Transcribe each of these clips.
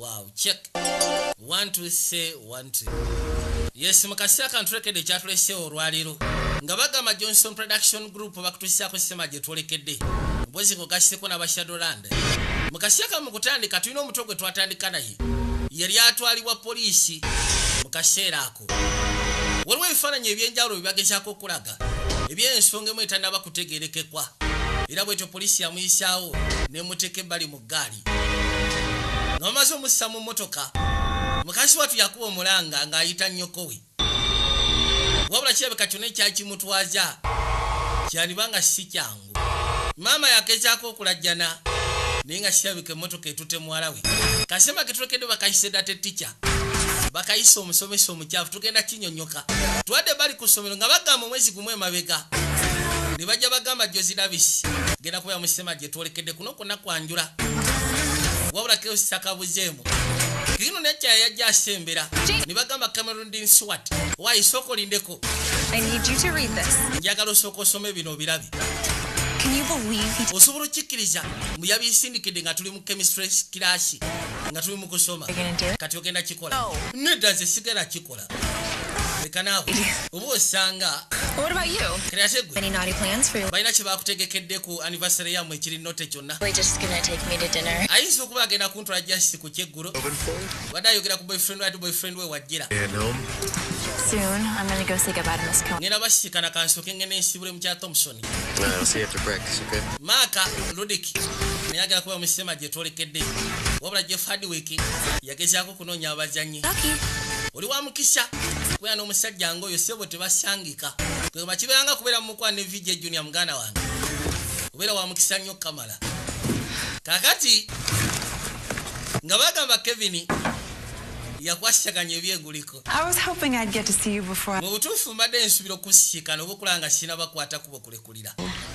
Wow, check 1 2 say 1 2. Yes, mu kaseera kantulekedde ekyatuleseewo olwaleero nga bagamba Johnson Production Group bakutusisaako sisema gye twolekedde, mpozi ng'ogasseko n'aba Shadowland. Mu kaseera kamu mu kutandika tulina omutwe gwe twatandika naye yali atwalibwa poliisi. Mu kaseera ako waliwo ebifaananyi ebyenjawulo bye bagezaako okulaga ebyensonga emu etannaba kutegerekekwa, era bwetyo poliisi yamuyisaawo nemuteeka ebbali mu ggaali nga bamaze omussa mu mmotoka. Mukazi watu yakuba omulanga ng'ayita nnyoko we, wabula kirabika kyonna ekyakimutwaza kyandiba nga si kyangu. Maama yagezaako okulajjana naye nga kirabika emmotoka etutte muwala we. Kasema ketulekedde bakayise dirty teacher, bakayise omusomesa omukyafu. Tugenda kinyonyoka. Twadde bali ku ssomero nga bagamba omwezi gumu emabega ne bajja bagamba Jozi Davis genda kubeera mu sema gye twolekedde kuno kwonna kwanjula, wabula keosakabuzeemu kino nekyaya yajja asembera ne bagamba Cameron Dean Swat waayi, sooka olindeko. I need you to read this. Njagala osooka osome bino obirabe. Can you believe he Osobola okikkiriza mbu yabisindikidde nga tuli mu chemistry class, nga tuli mu kusoma? You're gonna do it? Kati ogenda kikola? No. Nedda, nze sigala kikola, leka naawe oba osanga. What about you? Kati ate gwe? Any naughty plans for your Balina kye bakutegekedde ku anniversary yammwe ekiri naughty kyonna? Probably just gonna take me to dinner. Ayinza okuba agenda kuntwala just ku kyeggulo. Badde ayogera ku boyfriend we, ati boyfriend we wajjira. And home. Soon, I'm gonna go say goodbye to Miss Cohen. Ngenda basisikana, kansooke ngenda ensibule mukya Thompson. I'll see you after practice, okay? Maaka Ludik naye agala kuba mu sisema gye twolekedde, wabula Jeff Hardwick yagezaako kunoonya abazannyi. Lucky. Oli wa mukisa kubeera n'omusajja ng'oyo, sebo, tebasangika. Kwegamba kibeeranga kubeera mu mukwano ne VJ Junior. Muganda wange, obeera wa mukisa nnyo kamala. Kakati nga bagamba Kevin yakwasaganya ebyenguliko. I was hoping I'd get to see you before I Mu butuufu mbadde nsuubira okusisikana oba okulaba nga sirina bakwata kubo kulekulira.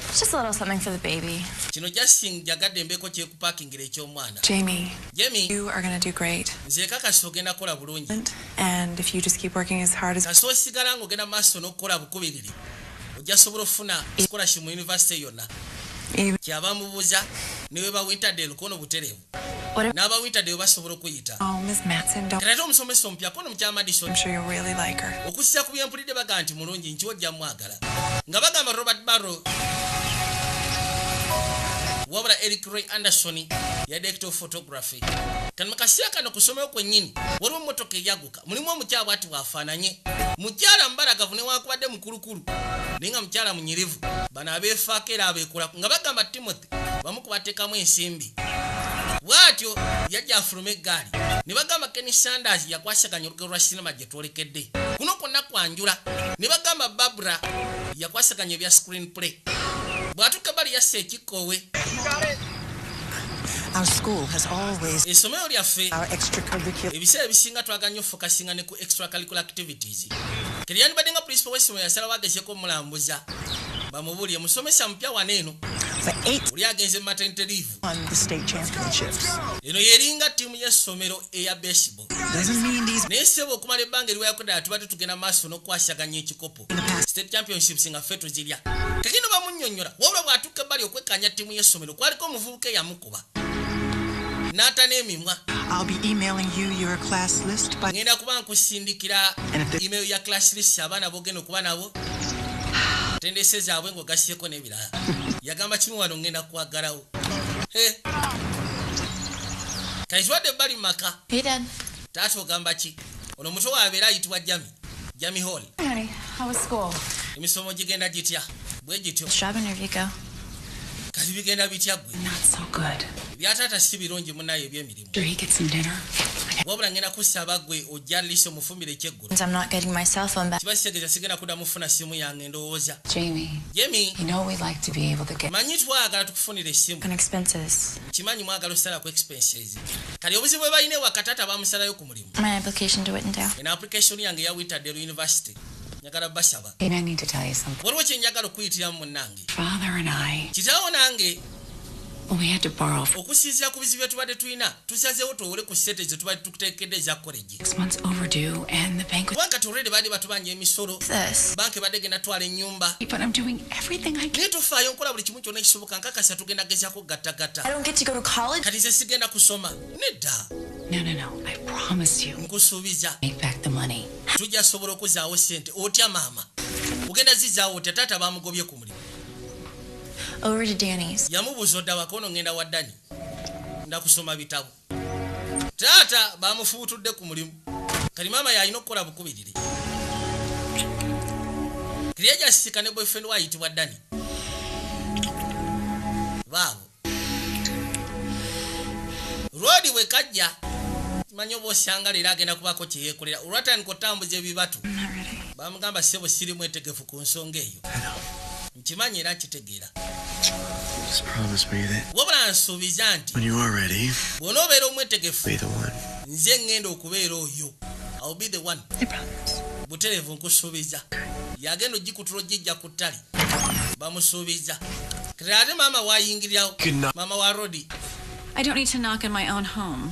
It's just a little something for the baby. Kino Justin jagadde mbeeko kyekupakingira eky'omwana. Jamie, Jamie, you are gonna do great. Nze kakasa ogenda kukola bulungi. And if you just keep working as hard as Kasita osigala ng'ogenda maaso n'okukola bukubiriri, ojja sobola okufuna scholarship mu university yonna. Even Kyaba mubuuza ne weba Winterdale kono butereevu What n'aba Winterdale basobola okuyita. Oh, Miss Matson, don't Kati ate omusomesa omupya kono mukya Madison. I'm sure you'll really like her. Okusinziira ku byempulidde baga nti mulungi, nti ojja mwagala. Nga bagamba Robert Barrow, wabula Eric Ray Anderson ya director of photography. Kano mukaseera kano ku ssomero kwennyini waliwo emmotoka eyaguka, mulimu omukyala bwati bw'afaananye, mukyala mubalagavu newankubadde mukulukulu naye nga mukyala munyirivu. Bano abeefaako era abeekolaku nga bagamba Timothy bamu kubateekamu ensimbi. Bw'atyo yajja afuluma eggaali ne bagamba Kenny Sanders yakwasaganya olugero lwa sinema gye twolekedde kuno kwonna kwanjula, ne bagamba Babra yakwasaganya ebya screen play. Bw'atuuka bali yassa ekikkowe. Our school has always Essomero lyaffe our extracurricular ebiseera ebisinga twagala nnyo focusinga ne ku extracurricular activities. Teryandibadde nga principal w'essomero yasalawo agezeeko omulambuza bamubuulire musomesa mupya wano eno for eight oli agenze maternity leave. Won the state championships. Eno yeringa ttiimu y'essomero eya baseball. Doesn't mean these Naye ssebo, okumala ebbanga eriwayako ddala tubadde tugenda maaso n'okukwasaganya ekikopo state championships nga ffe tuzirya. Kakino bamunnyonnyola, wabula bw'atuuka ebbali okwekkaanya ttiimu y'essomero kwaliko omuvubuka eyamukuba n'ata n'emimwa. I'll be emailing you your class list by Ngenda kuba nkusindikira And if they- email ya class list, abaana bogenda okuba nabo, tendese zaabwe ng'ogasseko n'ebirala. Yagamba kimu wano ngenda kwagalawo. He. Kaizwadde ebbali mu maka. Hey, Dad. Taata, ogamba ki? Ono muto waabeera ayitibwa Jami, Jami Hall. Hey, honey, how was school? Emisomo gigenda gitya? Bwe gityo. Job interview go? Kati bigenda bitya gwe? Not so good. Ebyataata si birungi munaye ebyemirimu. Sure, he gets some dinner. Wabula ngenda kusaba gwe ojja liisa omufumbire ekyeggulo. Since I'm not getting my cell phone back. Kiba kitegeeza sigenda kuddamu funa simu yange ndowooza. Jamie, Jemi, you know we like to be able to get manyi twagala tukufunira essimu. On expenses. Kimanyi mwagala osala ku expenses. Kati obuzibu bwe balina ewaka, taata bamusalayo ku mulimu. My application to Whittendale. Eno application yange ya Winterdale University, njagala basaba. Jamie, I need to tell you something. Waliwo kye njagala okuyitiramu munnange. Father and I, Kitaawo nange, well, we had to borrow for okusinziira ku bizibu bye tubadde tulina, tusazeewo tuwole ku ssente ze tubadde tukuteekedde eza college. 6 months overdue, and the bank was. Kubanga kati olwedde baadde batubanja emisolo. This. Banka ebadde genda twala ennyumba. But I'm doing everything I can. Naye tofaayo, nkola buli kimu kyonna ekisoboka, nkakasa tugenda gezaako gattagatta. I don't get to go to college. Kati nze sigenda kusoma, nedda. No, no, no. I promise you. Nkusuubiza. Make back the money. Tujja sobola okuzaawo ssente. Otya maama? Ogenda zizaawo otya? Taata bamugobye ku mulimu. Over to Danny's. Yamubuuza odda wakono. Ngenda wa Dani, ndakusoma bitabo. Taata bamufuutudde ku mulimu, kati maama yalina okukola bukubirire. Kiriyajasika ne boyfriend we ayitibwa Dani baabo. Rodi bwe kajja manyi oba osanga leero agenda kubaako kyeyeekolera. Olwatandika otambuza ebibatu, bamugamba, "Ssebo, siri mwetegefu ku nsonga eyo. Nkimanyi era nkitegeera." Just promise me that Wabula nsuubiza nti when you are ready, bw'onoobeera omwetegefu, be the one. nze ŋŋenda okubeera oyo. I'll be the one. I promise. Butereevu nkusuubiza. Yagenda ogikutula ogijja ku ttale, bamusuubiza. Kati ate maama wayingirirawo, maama wa Rodi. I don't need to knock in my own home.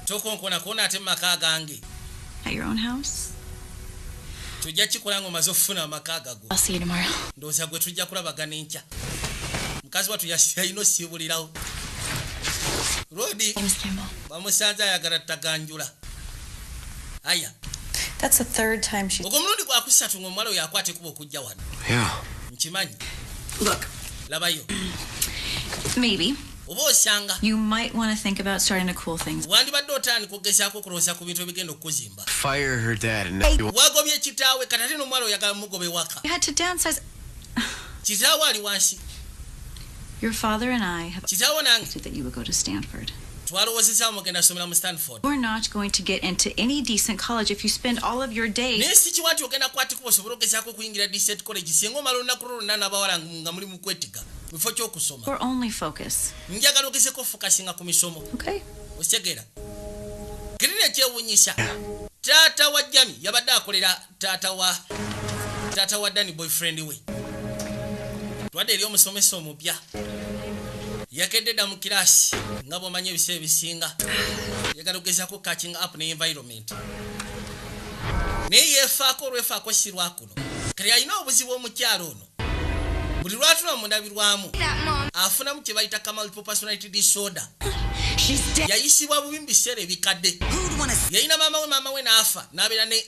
Tokonkona kona ate mu maka gange. At your own house? Tojja kikola ng'omaze okufuna amaka gago. I'll see you tomorrow. Ndowooza gwe tujja kulabagana enkya. Mukazi wattu yalina osiibulirawo Rodi. Miss Campbell. Bamusanze ayagala taganjula aya. That's the third time she. Ogwo omulundi gwakusatu ng'omuwala oyo akwata ekuba okujja wano. Yeah. Nkimanyi. Look, Labayo. maybe Oba osanga you might want to think about starting to cool things. wandibadde otandika okugezaako okulowooza ku bintu ebigenda okukuzimba. Fire her dad and now you Wagobye kitaawe, kati ate n'omuwala oyagala mugoba ewaka. You had to downsize. Kitaawe ali wansi. Your father and I have Kitaawe nange expected that you would go to Stanford. twalowoozezaawo mugenda somera mu Stanford. You're not going to get into any decent college if you spend all of your days Naye si kiwa nti ogenda kwatikuba osobole ogezaako okuyingira decent college singa omala olunaku lwo lwonna n'abawala nga muli mu kwetiga mu kifo ky'okusoma. your only focus. Njagala ogezeko focusinga ku misomo. Okay? Okitegeera kirina ekyewunyisa, taata wa Jami yabadde akolera taata wa Dani, boyfriend we. Twadde eri omusomesa omupya yakedde dda mu kirasi. Nga bw'omanyi, ebiseera ebisinga yagala okugezaako catching up ne environment, naye yeefaako olwefaako si lwakuno. Kati alina obuzibu omukyalo ono, buli lwatula mundabirwamu afunamu kye bayita ka multiple personality disorder. Yayisibwa bubi mu biseera ebikadde. Yalina maama we, maama we n'afa, n'abeera ne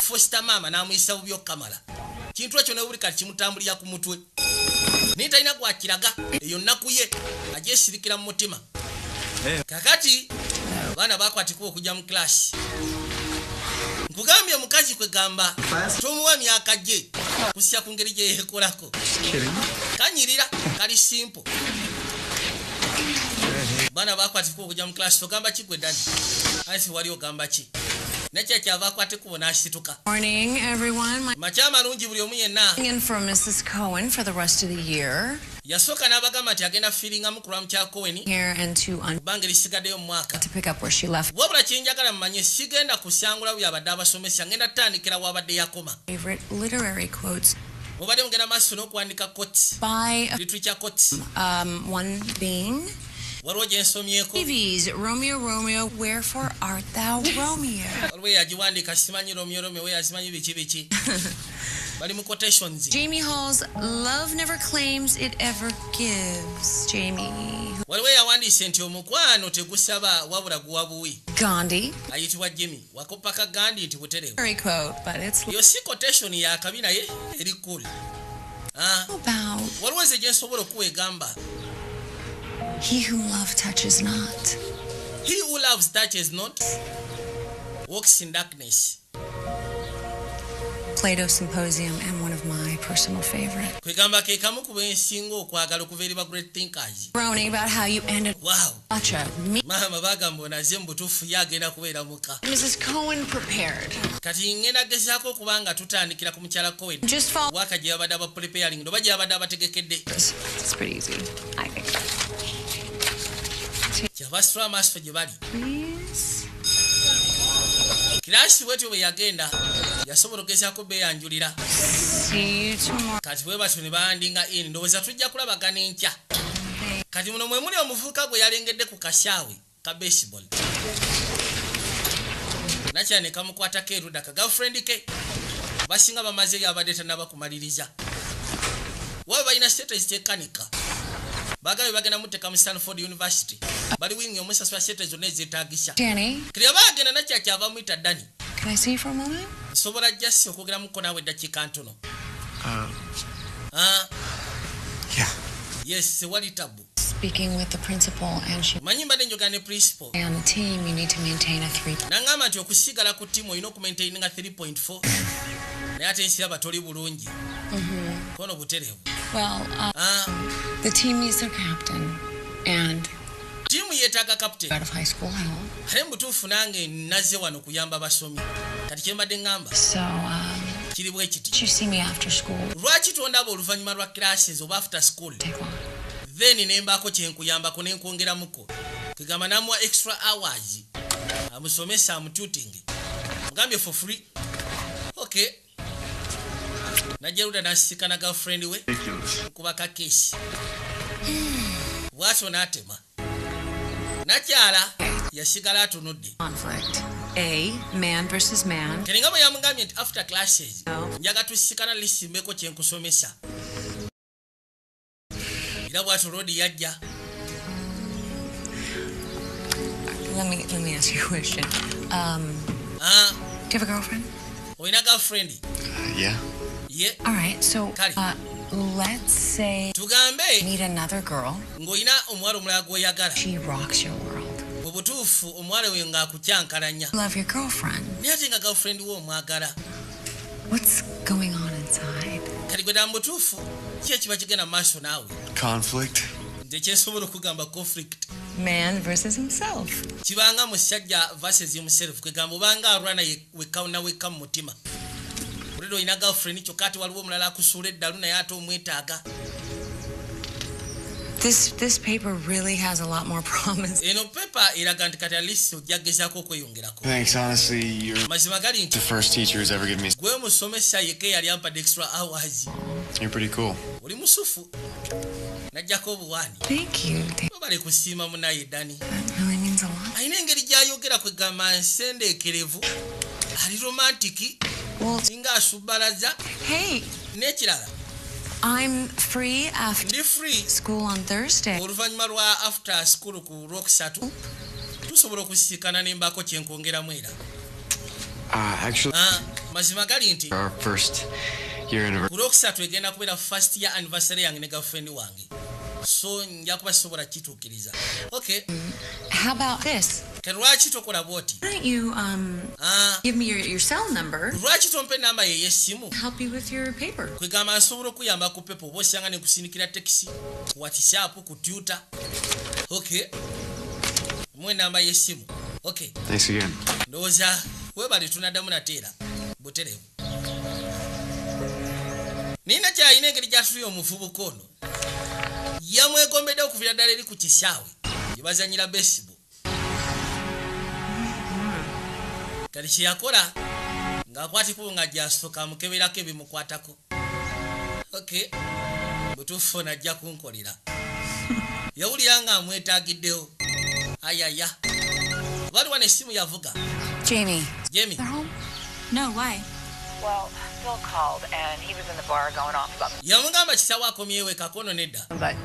foster maama, n'amuyisa bubi okukamala. Kintu ekyo ne buli kati kimutambulira ku mutwe, naye talina gwakiraga. Eyo nnaku ye agyesirikira mu mutima. Kakati abaana bakwatikwa okujja mu kilasi. Nkugambye omukazi kwegamba tomuwa myaka gye kusya ku ngeri gye yeekolako. Kanyirira, kali simple. Baana bakwatikwa okujja mu kilasi. Ogamba ki gwe Dani? Ansi wali ogamba ki? Nakyakyava akwate kubo n'asituka. Morning, everyone. My Makya amalungi buli omu yenna. in for Mrs. Cohen for the rest of the year. Yasooka n'abagamba nti agenda fiiringamu ku lwa mukyala Cohen Here and to un- ebbanga erisigaddeyo mu mwaka. to pick up where she left. Wabula kyenjagala mumanye, sigenda kusangula buli abadde abasomesa, ngenda tutandikira wabadde yakoma. Favorite literary quotes Mubadde mugenda maaso n'okuwandika quotes, by literature quotes. One being Waliwo gye nsomyeko. Davies, "Romeo, Romeo, wherefore art thou Romeo?" Waliwo eyagiwandiika, simanyi Romeo Romeo we yazimanyi biki biki, bali mu quotations. Jamie Hall's "Love never claims, it ever gives." Jamie Waliwo eyawandiise nti omukwano tegusaba wabula guwa buwi. Gandhi. Ayitibwa Jimmy wakopaka Gandhi nti butereevu. Literary quote, but it's Yo si quotation yakabi naye eri cool. Ah, about waliwo nze gye nsobola okuwa egamba "He whom love touches not." "He who loves touches not walks in darkness." Plato Symposium and one of my personal favorite. Kwegamba ke kamu ku bensinga okwagala okuva eri ba great thinkers. Groaning about how you ended Wow. Gotcha. Me Maama bagamba onaze mu butuufu ye agenda kubeera muka. Mrs. Cohen prepared. Kati ngenda gezaako okuba nga tutandikira ku mukyala Cohen Just follow. waka gye babadde aba preparing oba gye babadde abategekedde. It's pretty easy, I think. Kyava situla amaaso gye bali. Please. Kirasi bwetyo bwe yagenda yasobola okugezaako beeyanjulira. See you tomorrow. Kati bwe batyo ne bandinga in, ndowooza tujja kulabagana enkya. Kati muno mwe muli omuvubuka gwe yalengedde ku kasaawe ka baseball, nakyala ne kamukwatako erudda ka girlfriend ke basinga bamaze yabadde tanaba kumaliriza. Waba balina sente zitekanika. Bagambye bagenda muteeka mu Stanford University, bali wingi omusasula sente zonna ezeetagisa. Danny, Kiri aba agenda nakyakyava muyita Dani. can I see you for a moment? Nsobola just okwogeramuko naawe eddakiika ntono? Ah, Yeah. yes, wali tabu. Speaking with the principal, and she Manyi mbadde njogera ne principal. on the team, you need to maintain a 3. Naŋŋamba nti okusigala ku ttiimu olina okumaintaininga 3.4, naye ate nsiraba toli bulungi kono butereevu. Well, Ah, the team needs their captain, and ttiimu yeetaaga captain. out of high school help. Ate mu butuufu nange nazze wano kuyamba basomi. Kati kye mbadde ŋŋamba So, kiri bwe kiti. you see me after school. Lwaki tondaba oluvannyuma lwa classes oba after school? Take long. Then ne mbaako kyenkuyambako nenkwongeramuko, kegamba namuwa extra hours amusomesa, amututing, mugambye for free. Okay, najja nasisikana girlfriend we kuba kakesi bwatyo n'atema nakyala yasigala atunudde. Conflict. A, man versus man. Keringa bwe yamugambye nti after classes njaga tusisikana lisimbeko kyenkusomesa, era bwatyo Rodi yajja. Let me ask you a question. Ah, Do you have a girlfriend? Olina girlfriend? Yeah. Ye. All right. So, Kali. Let's say Tugambe meet another girl. Ng'olina omuwala omulala gw'oyagala. She rocks your world. Mu butuufu omuwala oyo ng'akukyankalanya. Love your girlfriend. Naye ate nga girlfriend we omwagala. What's going on inside? Kati gwe ddala mu butuufu ki ekiba kigenda mu maaso naawe? Conflict. Nze kyensobola okugamba, conflict. Man versus himself. Kibanga musajja versus himself, kwegamba obanga alwana wekka na wekka mu mutima. Olero olina girlfriend, kyokka ate waliwo omulala akusuula eddalu, naye ate omwetaaga. This paper really has a lot more promise. Eno paper eraga nti kati at least ojja gezaako okweyongerako. Thanks. Honestly, you're Mazima gali nti the first teacher who's ever given me. Gwe musomesa yekka eyali ampadde extra hours. You're pretty cool. Oli musufu, najjako obuwaani. Thank you. Dan. Bale kusiima munaye Dani. That really means a lot. Alina engeri gy'ayogera, kwegamba nsendeekerevu, ali romantic. Well, Singa asubbalaza. hey, N'ekirala, I'm free after ndi free school on Thursday. oluvannyuma lwa after school ku Lwokusatu, tusobola okusiikana nembaako kyenkwongeramu era. Actually, Ah, mazima gali nti our first year anniversary. ku Lwokusatu egenda kubeera first year anniversary yange ne girlfriend wange, so nja kuba sisobola kituukiriza. Okay. How about this? Ke lwaki tokola bwoti? Why don't you Ah, give me your cell number? Lwaki tompa enamba ye ey'essimu? Help you with your paper. Kwegamba nsobola okuyamba ku paper, oba osanga nekusindikira text ku WhatsApp, ku Twitter. Okay, mu enamba y'essimu. Okay. Thanks again. Ndowooza webale, tunaddamu nateera butereevu. Nina kyalina engeri gyatulya omuvubuka ono yamwegombedde okuviira ddala eri ku kisaawe gye bazanyira baseball. Kati kyeyakola ng'akwatikubo nga gyasooka amukeberako ebimukwatako. Ok, butuufu ono ajja kunkolera. Yawulira nga amwetaagiddewo. Ayaya, waliwo n'essimu yavuga. Jamie. Jamie. They're home? No, why? Well, Phil called and he was in the bar going off about Yamugamba kisaawe akomyewo ekakono nedda. but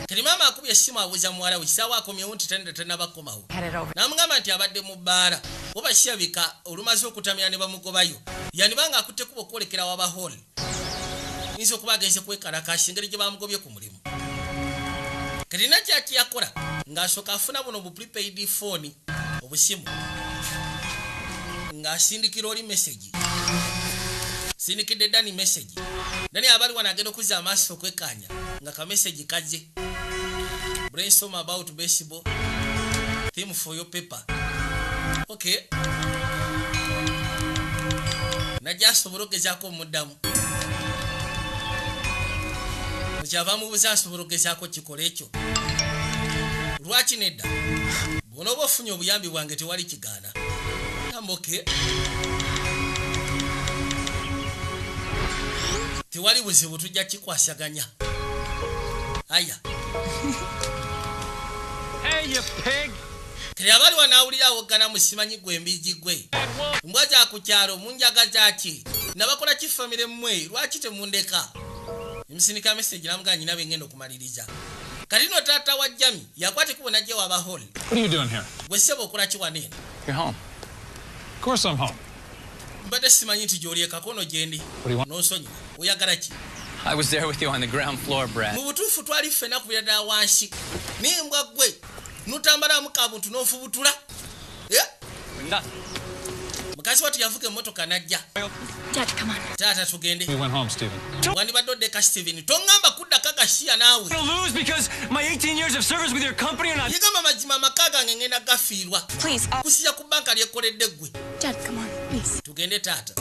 Kati maama akubye essimu abuuza muwala we kisaawe akomyewo nti taneda tannabakomawo. headed over. N'amugamba nti abadde mu bbaala, oba kirabika olumaze okutamira ne bamugobayo, yandibanga akutte kuba okwolekera waba hall, yinza okuba agenze kwekalakasi engeri gye bamugobye ku mulimu. Kati nakyaki yakola ng'asooka afuna buno bu prepaid phone, obusimu, ng'asindikira oli message. Sindikidde Dani message. Dani abali wano agenda okuzza amaaso okwekkaanya nga ka message kazze: brainstorm about baseball theme for your paper. Okay, najja asobole okugezaako omuddamu. Kyava mubuza asobola okugezaako kikola ekyo. Lwaki nedda? Bw'onooba ofunye obuyambi bwange tewali kigaana. Gamba okay, tewali buzibu, tujja kikwasaganya. Aya. Hey, you pig! Kati abali wanaawulira awoggana musimanyi gwe embiji gwe mbwa za ku kyalo munjaga zaki nabakola kifamire mmwe, lwaki temundeka? Emusindika message namugaa nyina bengenda okumaliriza. Kati no taata wa Jami yakwata ekkubo n'ajja waba Hall. What are you doing here? Gwe ssebo okola ki wano eno? You're home. Of course I'm home. Mbadde simanyi nti gy'oli ekakono gye ndi. What do you want? N'onsonyiwa. Oyagala ki? I was there with you on the ground floor, Brad. Mu butuufu twali ffenna kubira ddala wansi, naye mbwa ggwe notambalamu kabuntu n'ofubutula. Eh? Nothing. Mukazi wattu yavuga emmotoka n'ajja. Dad, come on. Taata, tugende. We went home, Stephen. Wandibadde oddeka, Steven. Toŋŋamba kuddaka gasiya naawe. I'm gonna lose because my 18 years of service with your company are not. Yegamba mazima amaka gange ngenda gafiirwa Please. Kusiya ku banka lyekoledde ggwe. Dad, come on. Please. Tugende taata,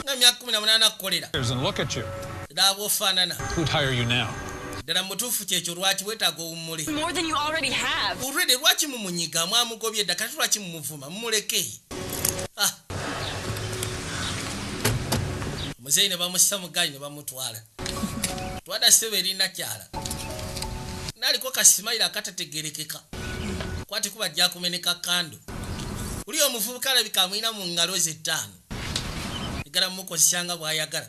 nga myaka 18 kukolera. And look at you. Ddala bw'ofaanana. Who'd hire you now? Ddala mutuufu kyekyo, lwaki weetaaga owummule? More than you already have. Olwedde lwaki mumunyiga? Mwamugobye dda, kati lwaki mumuvuma? Mumuleke. Ah. Muzeeyi ne bamussa mu ggaali ne bamutwala. Twadda ssebo erina kyala naaliko kasimayiro akatategerekeka kwati kuba ajja kumeneka kando. Uli omuvubuka alabika amulina mu ngalo ze ttaano, egala mumukozesa nga bw'ayagala.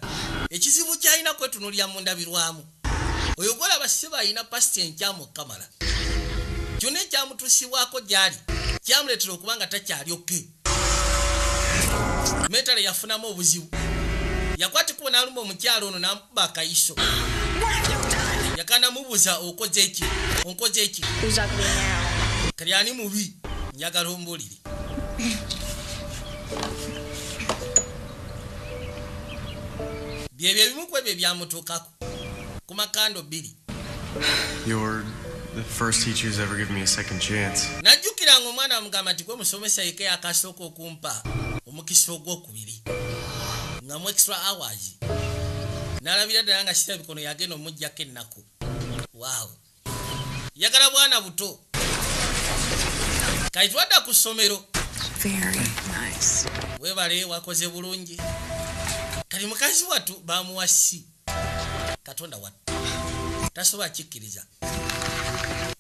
Ekizibu ky'alina kwetunuulira mu ndabirwamu. Oyo gwolaba ssebo alina past enkyamu okukamala. Kyonna ekyamutuusibwako gy'ali kyamuleetera okuba nga takyali okay mentally, yafunamu obuzibu. Yakwata ekkubo n'alumba omukyalo ono n'amukuba akayiso. Yakanamubuuza, "Okoze eki? Onkoze eki?" Who's ugly now? Kati ani mubi? Njagala ombuulire. Byebyo ebimu ku ebyo ebyamutuukako ku makando bbiri. You're the first teacher who's ever given me a second chance. Najjukira nga omwana amugamba nti gwe musomesa yeka yakasooka okumpa omukisa ogwokubiri nga mu extra hours. N'alabira ddala nga kirabikono yagenda omuggyako ennaku. Waawo, yagala bwana buto. Kali twadda ku ssomero. Very nice. Weebale, wakoze bulungi. Kali mukazi wattu bamuwa C. Katonda wattu tasobola kikkiriza.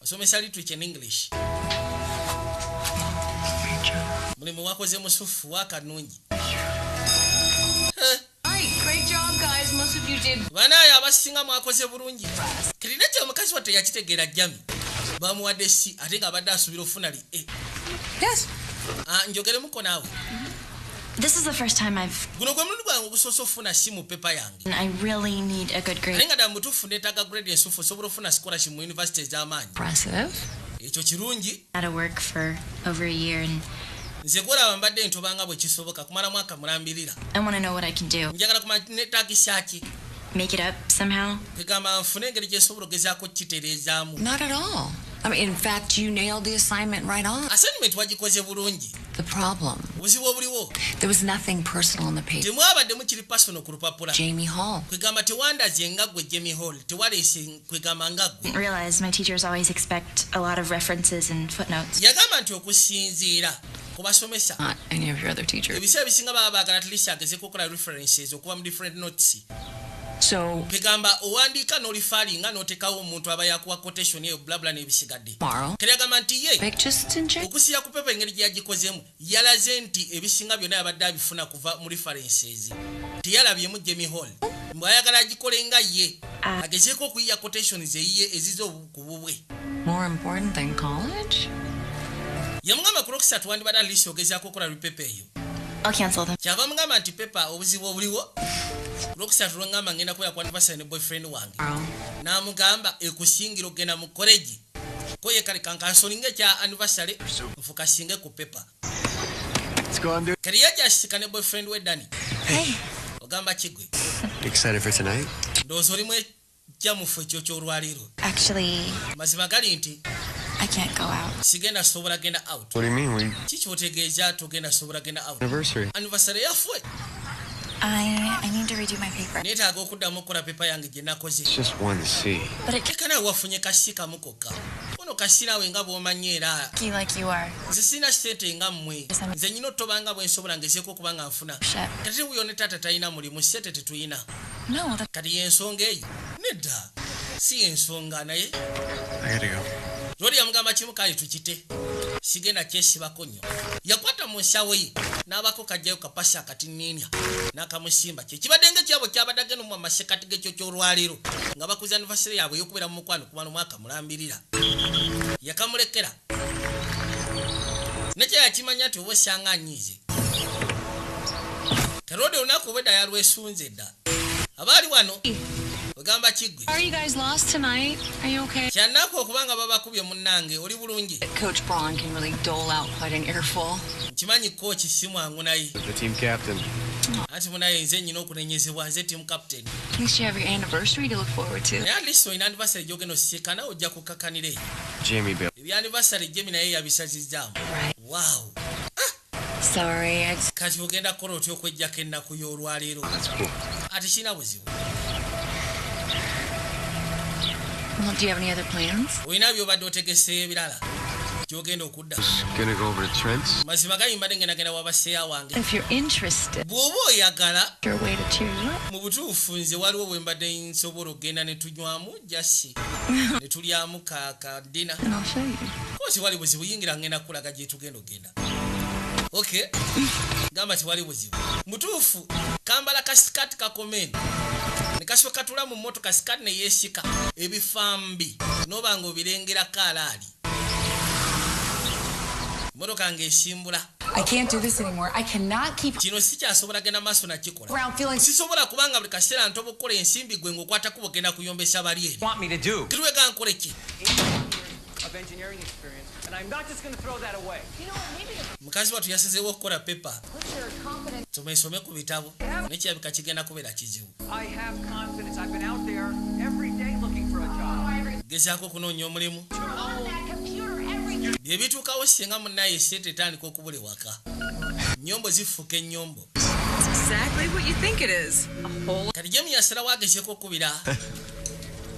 Osomesa literature in English, mulimu wakoze musufu wakanungi. All right, great job, guys. Most of you did. Banaayo abasinga mwakoze bulungi. Kirina kye omukazi wattu yakitegeera. Jami bamuwadde C ate nga abadde asuubira okufuna li A. Yes. Ah, njogeremuko naawe. This is the first time I've. Guno gwe mulundi gwange ogusoose okufuna C mu paper yange. I really need a good grade. Naye nga ddala mutuufu neetaaga grade ensufu osobola okufuna scholarship mu university ez'amaanyi. Impressive. Ekyo kirungi. Out of work for over a year, and Nze gwolaba mbadde ntobanga bwe kisoboka kumala mwaka mulambirira. I want to know what I can do. Njagala kumanya neetaagisa ki. Make it up somehow. Kegamba nfune engeri gyesobola ogezaako kukitereezaamu. Not at all. I mean, in fact, you nailed the assignment right on. Assignment wagikoze bulungi. The problem, Obuzibu obuliwo, there was nothing personal on the paper. Temwabaddemu kiri personal ku lupapula. Jamie Hall. Kwegamba tewandaze nga ggwe Jamie Hall, tewaleese kwegamba nga ggwe. Didn't realize my teachers always expect a lot of references and footnotes. Yagamba nti okusinziira ku basomesa, Not any of your other teachers. Ebiseera ebisinga baba baagala at least agezeko okukola references okuva mu different notes. So Kegamba owandiika n'olifaalinga n'otekawo omuntu aba yakuwa quotation eyo blabla n'ebisigadde. Tomorrow, Kale yagamba nti ye pick just in J. okusinziira ku paper engeri gye yagikozemu, yalaze nti ebisinga byonna yabadde abifuna kuva mu references, teyalabyemu Jamie Hall. Mbw ayagala agikole nga ye agezeeko okuyiya quotations eyiye ezize ku bubwe. More important than college? Yamugamba ku Lwokusatu wandibadde at least ogezaako okukola paper eyo. I'll cancel them. Kyava mugamba nti paper, obuzibu obuliwo, Lwokusatu lwengamba ngenda kubeera ku anniversary ne boyfriend wange. Tomorrow. N'amugamba ekusingira okugenda mu college ko ye kale kankansolinga ekya anniversary nfukasinge ku paper. Let's go on, dude. Kali yajja asisika ne boyfriend we Dani. Hey. Ogamba kigwe. Excited for tonight? Ndowooza olimu ejjamufu ekyo ky'olwaleero. Actually, Mazima gali nti I can't go out. Sigenda sobola genda out. What do you mean? We Ki kyotegeeza togenda sobola genda out? Anniversary. Anniversary yaffe. I need to redo my paper. Neetaaga okuddamu okukola paper yange gye nakoze. It's just one C. But it Leka nawe, wafunye ka C kamu kokka. Ono ka C naawe nga bw'omanyi era you like you are. Nze sirina ssente nga mmwe. Nze nyina otobanga bwe nsobola ngezeeko okuba nga nfuna. Kati wuyo ne taata talina mulimu, ssente tetulina. No, that Kati yensonga eyo nedda si yensonga naye. I gotta go. Lwoli yamugamba kimu, kale tukite. Sigenda kyesibako nnyo. Yakwata mu nsawo ye n'abako kajjayo kapasa akatiniinya n'akamusimba. Kye kibadde ng'ekyabo kyabadde agenda mu masekati g'ekyo ky'olwaleero nga bakuza anniversary yaabwe ey'okubeera mu mukwano kumala omwaka mulambirira. Yakamulekera. Nekyo yakimanya nti oba osanga anyiize. Kalodi olunaku obwedda yalwesunze dda. Abaali wano ogamba kiggwe. Are you guys lost tonight? Are you okay? Kyannaku okubanga babakubye munnange, oli bulungi? Coach Braun can really dole out quite an earful. Nkimanyi coach si mwangu naye. The team captain. Anti munaye nze nnyina okunenyezebwa, nze team captain. At least you have your anniversary to look forward to. Naye at least olina anniversary gy'ogenda osisinkana, ojja kukakanire. Jamie Bill. Ebya anniversary Jamie naye yabisazizzaamu. Wow. Sorry, I just Kati ogenda kukola otya okweggyako ennaku y'olwaleero? That's cool. Ati kirina buzibu. Well, do you have any other plans? Olina by'obadde otegeseeyo ebirala gy'ogenda okudda? Gonna go over to Trent's. Mazima gayimbadde ngendagenda wabaseeya wange. If you're interested, Bw'oba oyagala. your way to cheer you up. Mu butuufu nze waliwo bwe mbadde nsobola okugenda ne tunywamu jasi ne tulyamu ka dinner. And I'll show you. Ko tewali buzibu, yingira ngenda kukulaga gye tugenda ogenda. Okay, gamba tewali buzibu. Mutuufu kambala kasikati kakomeni ne kasooka katula mu mmotoka, sikati ne yeesika ebifambi n'oba nga obirengerako alaali mmotoka ng'esimbula. I can't do this anymore. I cannot keep Kino sikyasobola genda maaso nakikola. around feeling Sisobola kubanga buli kaseera ntoba okukola ensimbi gwe ng'okwata kuba ogenda kuyombesa bali eri. Want me to do? Kirwega nkole ki? Of engineering experience, and I'm not just going to throw that away. Mukazi wattu yasazeewo okukola paper, somesome ku bitabo, nekirabika kigenda kubeera kizibu. I have confidence. I've been out there every day looking for a job. Gezaako okunoonya omulimu. Bye bituukawo singa munnaye esente etandika okubula ewaka, nnyombo zifuuka ennyombo. It's exactly what you think it is. A whole Kati Jemi yasalawo agezeeko okukubira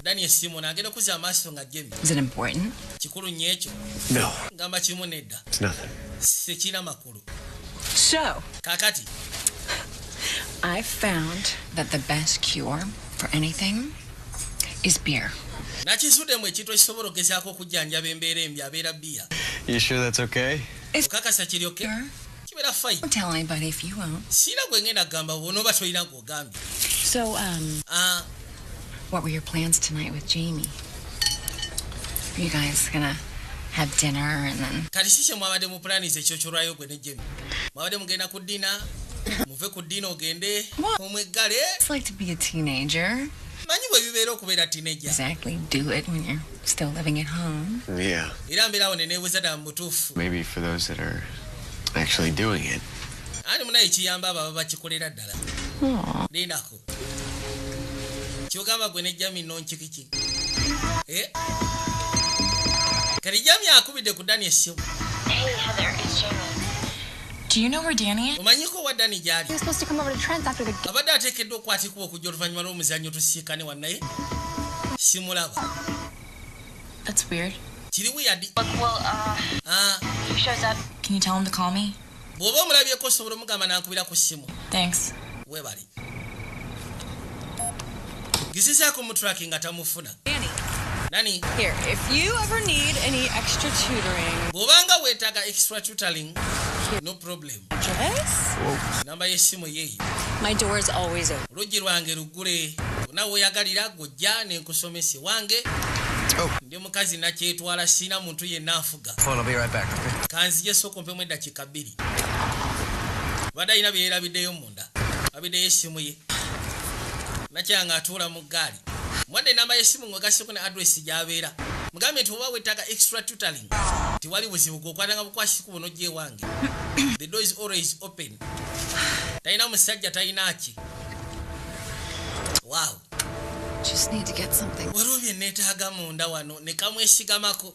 Dani essimu, naagenda okuzza amaaso nga Jemi. Is it important? Kikulu nnyo ekyo? No, Ngamba kimu nedda. it's nothing. Sekirina makulu. So, Kaakati I found that the best cure for anything is beer. Nakizuddemu ekintu ekisobola okugezaako okujjanjaba embeera embi abeera bbiya. You sure that's okay? Okakasa kiryoke kibeera fine? Don't tell anybody if you won't. Siina gwe ngenda kugamba, bw'onooba tolina gw'ogambye. So, Ah, what were your plans tonight with Jamie? Are you guys gonna have dinner and then Kati si kye mwabadde mu pulaniza ekyokyolwayo gwe ne Jemi? Mwabadde mugenda ku dinner, muve ku dinner ogende omweggale? It's like to be a teenager. Manyi bwe bibeera okubeera teenager. Exactly. Do it when you're still living at home. Yeah. Era mbeerawo ne neebuuza ddala mu butuufu. Maybe for those that are actually doing it. Ani munaye kiyamba abo ababa bakikolera ddala. Aw. Lindako, kyogamba gwe ne Jami nonkikiki? Eh? Kati Jami akubidde ku Dani essimu. Hey, Heather, it's Jamie. Do you know where Danny is? Omanyiko wa Dani gy'ali? He was supposed to come over to Trent's after the Abadde ateekeddwa okwatikibwa okujja oluvannyuma lw'omuzannyo tusiikane wannaye simulaba. That's weird. Kiri weird. Look, well, Ah, if he shows up, Can you tell him to call me? Bw'oba omulabyeko osobola omugamba nankubira ku ssimu? Thanks. Weebale. Gizizaako mutraki nga tamufuna. Danny. Nani? Here, if you ever need any extra tutoring, Bw'obanga weetaaga extra tutoring, no problem. address, Namba y'essimu yeeyo. my door is always open. Oluggi lwange luggule, wonna weeyagalira gojja nenkusomesa wange. Oh. Ndi mukazi nakyetwala, siina muntu yenna anfuga. Hold on, I'll be right back, okay? Kanzije sooka ompemu eddakiika 2. Badde alina byerabiddeyo munda, abiddeyo essimu ye nakyanga atuula mu ggaali. Mwadde enamba y'essimu ng'ogasseko ne address gy'abeera, mugambe nti oba weetaaga extra tutoring tewali buzibu, gweokwatanga bukwasi kubo nojja ewange. The door is always open. Talina musajja, talina ki. Wow. Just need to get something. Waliwo bye neetaaga munda wano ne kamwesigamako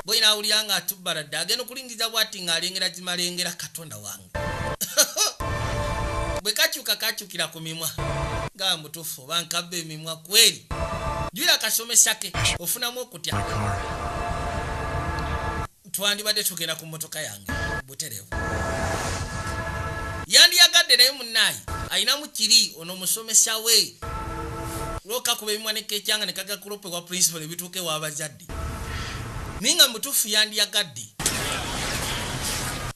boyina awulira nga atubbaladde agenda okulingiza bwati ng'alengera gimalengera. Katonda wange, bwe kakyuka kakyukira ku mimwa nga mutuufu oba nkabba emimwa kweri. Jwira akasomesa ke ofunamu okutya. My car. Twandibadde tugenda ku mmotoka yange butereevu. Yandiyagadde naye munnaayi ayinamu kiri ono musomesa we lwokakuba emimwa nekekyanga ne kagakulope wa principal ebituuka ew'abazadde, naye nga mutuufu yandiyagadde.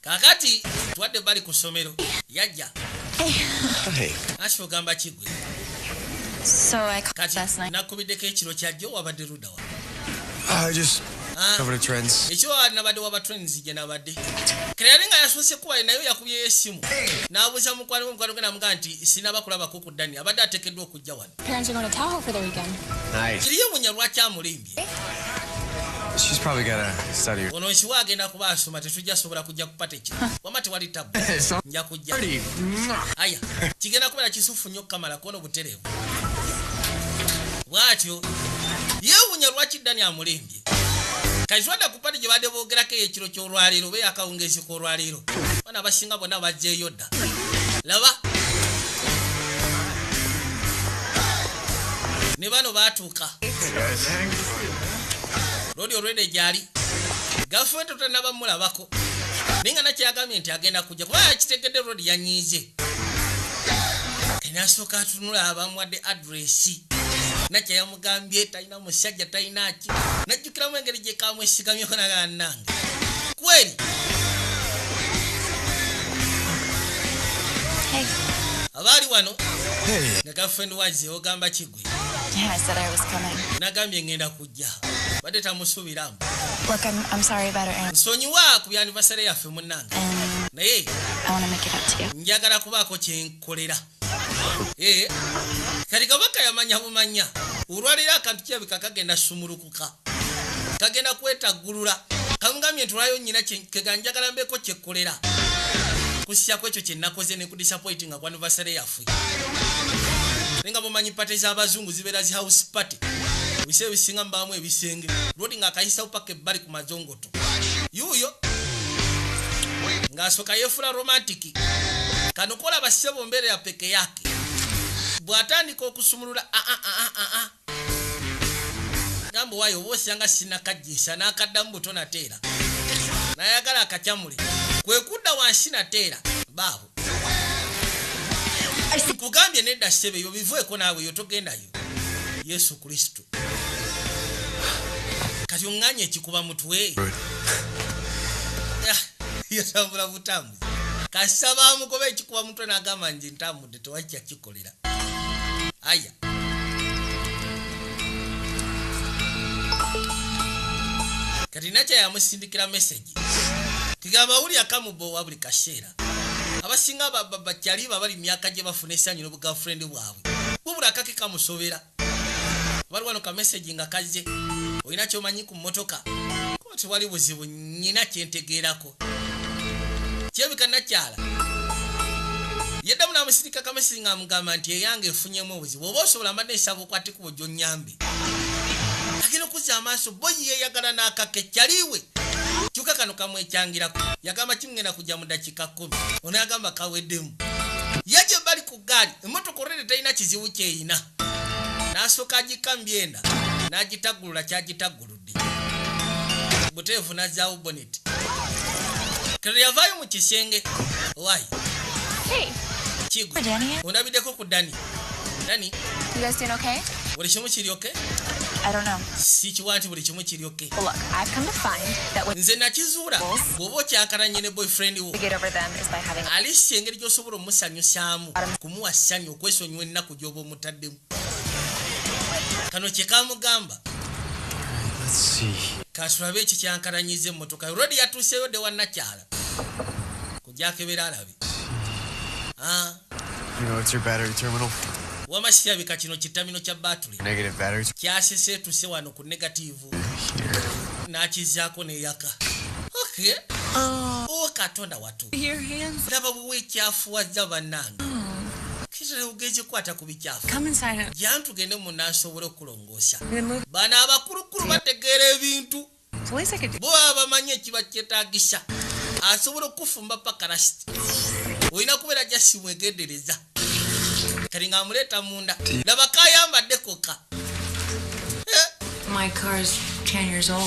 Kakati twadde bali ku ssomero, yajja. Ashi, ogamba kigwe? So I called Kati last night. nakubiddeko ekiro kyajjo, wabadde luddawa? I just Ah. over to Trent's. Ekyo nabadde waba Trends gye nabadde kale, yali nga yasoose kuba naye yakubyeyo essimu n'abuuza mukwano gwe, mukwano gwe namugaa nti sinaba kulabako ku Dani, abadde ateekeddwa okujja wano. Parents are going to Tahoe for the weekend. Nice. Kiriyo bunya lwaki amulimbye? She's probably gotta study. Ono nsiwa agenda kuba asoma, tetujja sobola kujja kupata ekiro. Wama tewali tabu, nja kujja. Party. Aya, kigenda kubeera kisufu nnyo okukamala kuona obutereevu. Bw'atyo yeewunya lwaki Dani amulimbye. Kati ku party gye badde boogerako ey'ekiro ky'olwaleero oba eyakawungeezi k'olwaleero, baana abasinga bonna bajjeeyo dda. Laba ne bano baatuuka. Lodi olwedde gyali gavumenti totanaba mulabako, naye nga nakyagambye nti agenda kujja kuba yakitegedde. Lodi yanyiize, kenasooka atunula abamuwadde address. Nakya yamugambye talina musajja, talina ki. Najjukiramu engeri gye kamwesigamyeko naganange kweri. Hey. Abaali wano Hey. nga girlfriend wazze, ogamba kigwe? Yeah, I said I was coming. Nagambye ngenda kujja, badde tamusuubiramu. Look, I'm sorry about our Nsonyiwa ku byanivasale yaffe munnange, naye I want to make it up to you. Njagala kubaako kyenkolera. Eh, kati kabaka yamanya bumanya olwaliro akantu kirabika kagenda sumulukuka, kagenda kwetaggulula. Kamugambye nti olwayo nyina kega njagala mbeeko kyekkolera kusyako ekyo kyenakoze nekudisappointinga ku anniversary yaffe. Naye nga bumanyi party z'abazungu zibeera zi house party, ebiseera ebisinga mubaamu ebisenge. Lwoti ng'akayisawo paka ebbali ku mazongoto yuuyo ng'asooka yeefula romantic. Kano kolaba ssebo mbeera ya peke yake bw'atandika okusumulula aa gamba waayo oba osanga sinakajjisa n'akaddamu buto nateera n'ayagala akakyamule kwe kudda wansi nateera baabo. Nkugambye nedda ssebe, ebyo biveeko naawe, yo togendayo. Yesu Kristo, kati oŋŋanya ekikuba mutwe. Ah, yatambula butambuzi kasita bamugoba ekikuba mutwe n'agamba nje ntambudde, tewakya kikolera. Aya, kati nakya yamusindikira message kigamba wuli akamubowa buli kaseera. Abasinga bakyali bali myaka gye bafuna essanyu n'obugirlfriend bwabwe, bubula akake kamusobera. Bali wano ka message nga kazze, olina kyomanyi ku mmotoka? Kuba tewali buzibu, nyina kyentegeerako. Kyebika nakyala yeddamu n'amusindika ka message ng'amugamba nti eyange efunyemu obuzibu, oba osobola mbadde nsaba okwate kubo gy'onnyambe. Agenda okuzza amaaso boyi yeeyagala n'akake kyaliwe kyuka kano kamwekyangirako. Yagamba kimugenda kujja mu dakiika 10. Ono yagamba kaweddemu, yajja bali ku ggaali, emmotoka olwedde talina kizibu kyeyina, n'asooka agikka mbyenda n'agitaggulula kyagitagguludde buteefu n'azzaawo bonnet. Kati yavaayo mu kisenge wayi. Hey, Kigwe. Danny? Ondabiddeko ku Dani? Dani? You guys doing okay? Buli kimu kiri okay? I don't know. Sikiwa nti buli kimu kiri okay. Well, look, I've come to find that when Nze nakizuula bw'oba okyankalanye ne boyfriend wo, to get over them is by having at least engeri gy'osobola omusanyusaamu kumuwa ssanyu okwesonyiwa ennaku gy'oba omutaddemu. Kano kye kamugamba. Let's see. Katulabe ekyo kyankalanyiza emmotoka. Olwedi yatuuseyo dde wannakyala kujja akebera alabe. Ah, You know, it's your battery terminal. Wama kirabika kino kitamino kya battery. Negative battery. Kyasese etuse wano ku negative. Here. N'akizaako neyaka. Okay. O Katonda watu. Your hands. Laba bwekyafuwazza bannange, kitera ugeze kukwata ku bikyafu. Come inside and Jantu tugende munda nsobole okulongoosa. the movie. Bano abakulukulu bategeera ebintu. It's the least I could do. Bo baba bamanyi ekiba kyetaagisa, asobola okufumba paka last, olina kubeera jasimwegendereza. Kati ng'amuleeta munda, laba kayambadde kokka. My car's 10 years old.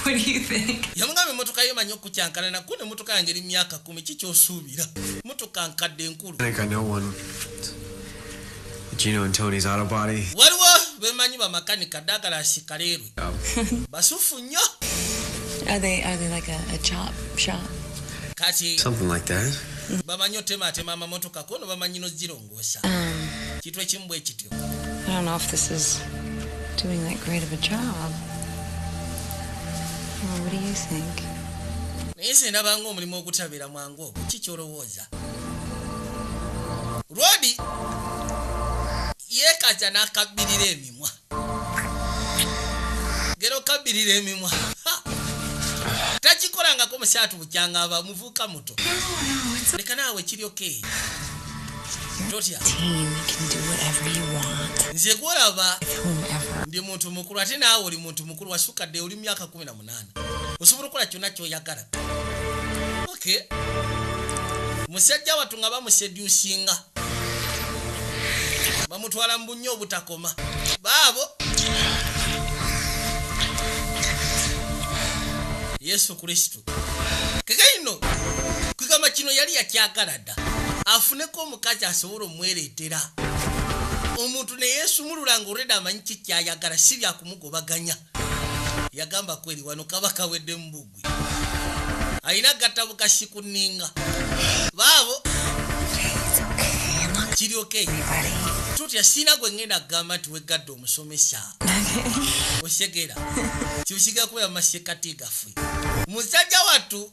What do you think? Yamugamba emmotoka ye manyi okukyankana nako nemmotoka yange eri myaka 10, kikyosuubira motoka nkadde enkulu. I think I know one. Gino and Tony's Auto Body. Waliwo bemanyi bamakanika Douglas Kaleerwe, basufu nnyo. Are they like a chop shop? Kati Something like that. bamanyi otemaatema amamotoka, kono bamanyi nozirongoosa, kintu ekimu bwe kityo. I don't know if this is doing that great of a job. Well, what do you think? Naye nze ndabanga omulimu ogutabeera mwangu ogwo. Ki kyolowooza? Lwodi yeekaza n'akabbirira emimwa, gera okabbirira emimwa. Ha! Takikolangako musaatu bukyanga aba muvuuka muto. Leka naawe, kiryoke, totya. Teen, you can do whatever you want. Nze gwolaba With whomever. ndi muntu mukulu, ate naawe oli muntu mukulu, wasukadde, oli myaka 18, osobola okukola kyonna kyoyagala. Ok, musajja wattu nga bamuseducinga, bamutwala mu bunnya obutakoma baabo. Yesu Kristo kekaino kwegamba kino yali yakyagala dda afuneko omukazi asobola omwereetera omuntu neyeesumulula nga olwedde amanyi kikyayagala, si byakumugobaganya. Yagamba kweri wano kaba kawedde mu bugwi, alina gatabo kasikuninga baabo. It's okay. I'm not Kiri okay. anybody. Tutya, siina gwe ngenda kugamba nti wegadde omusomesa, osegera kibukiga kubeera mu masekati gaffe. Musajja wattu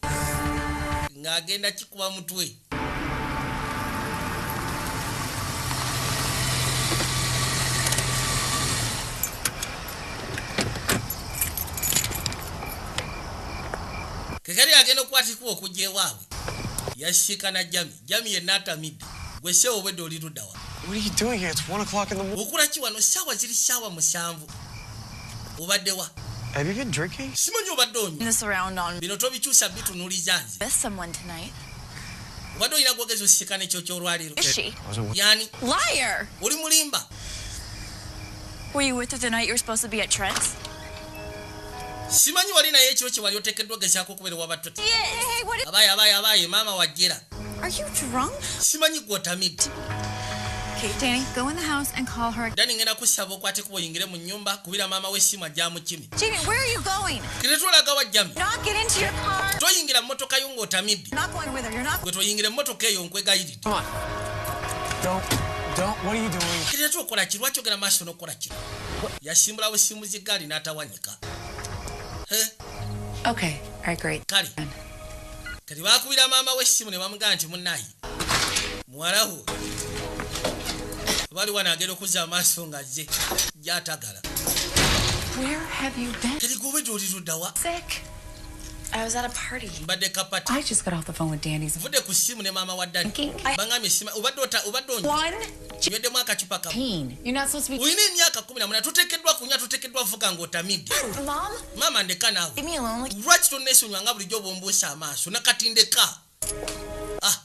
ng'agenda kikuba mutwe. Kekali agenda okukwatikwa okujja ewaabwe, yasiikana Jami. Jami yenna atamidde. Gwe sewo, obwedde oli luddawa? What are you doing here? It's 1 o'clock in the morning. Okola ki wano? Saawa ziri saawa 7, obaddewa? Have you been drinking? Simanyi obadde onywa. This around on Bino tobikyusa bitunuliza nze. with someone tonight. Obadde olina gwogezi osisikana ekyo kyolwaliro. Is she? Yani? Liar! Oli mulimba. Were you with her the night you were supposed to be at Trent's? Simanyi wali naye ekiro kye wali oteekeddwa ogezaako okubeera wabatto. Yes. Hey, what? Abaye, abaye, abaye, maama wajjera. Are you drunk? Simanyi gwotamidde. Okay, Danny, go in the house and call her. Dani, ngenda kusaba okwate kuba oyingire mu nnyumba, kubira maama w'essimu ajja mukimi. Jamie, where are you going? Kiretwolaga wa, Jami? Not get into your car. Toyingira mu mmotoka yo ng'otamidde. You're not going with her. You're not. Gwe toyingira emmotoka eyo, nkwegayiridde. Come on. Don't, don't. What are you doing? Kireeta okola ki? Lwaki ogenda maaso n'okukola kino? Yasimbula busimbuzi gaali n'atawanyika. He? Okay. All right, great. Kale kati baakubira maama w'essimu ne bamugamba nti munnayi muwalawo bali wano agenda okuzza amaaso nga zze gyatagala. Where have you been? Kati gwe obedde oli luddawa? Sick. I was at a party. Mbadde ka party. I just got off the phone with Danny's. Nvudde ku ssimu ne maama wa Dani, baŋambye sima obadde obadde onywa. One. Nyweddemu akacupa kamu. Teen. You're not supposed to be. Olina emyaka 18, tuteekeddwa kunywa, tuteekeddwa vuga ng'otamidde. Mom, Maama, ndeka naawe. leave me alone. Like, Lwaki tonneesonyiwa nga bulijjo bwombuusa amaaso? Nakati ndeka. Ah.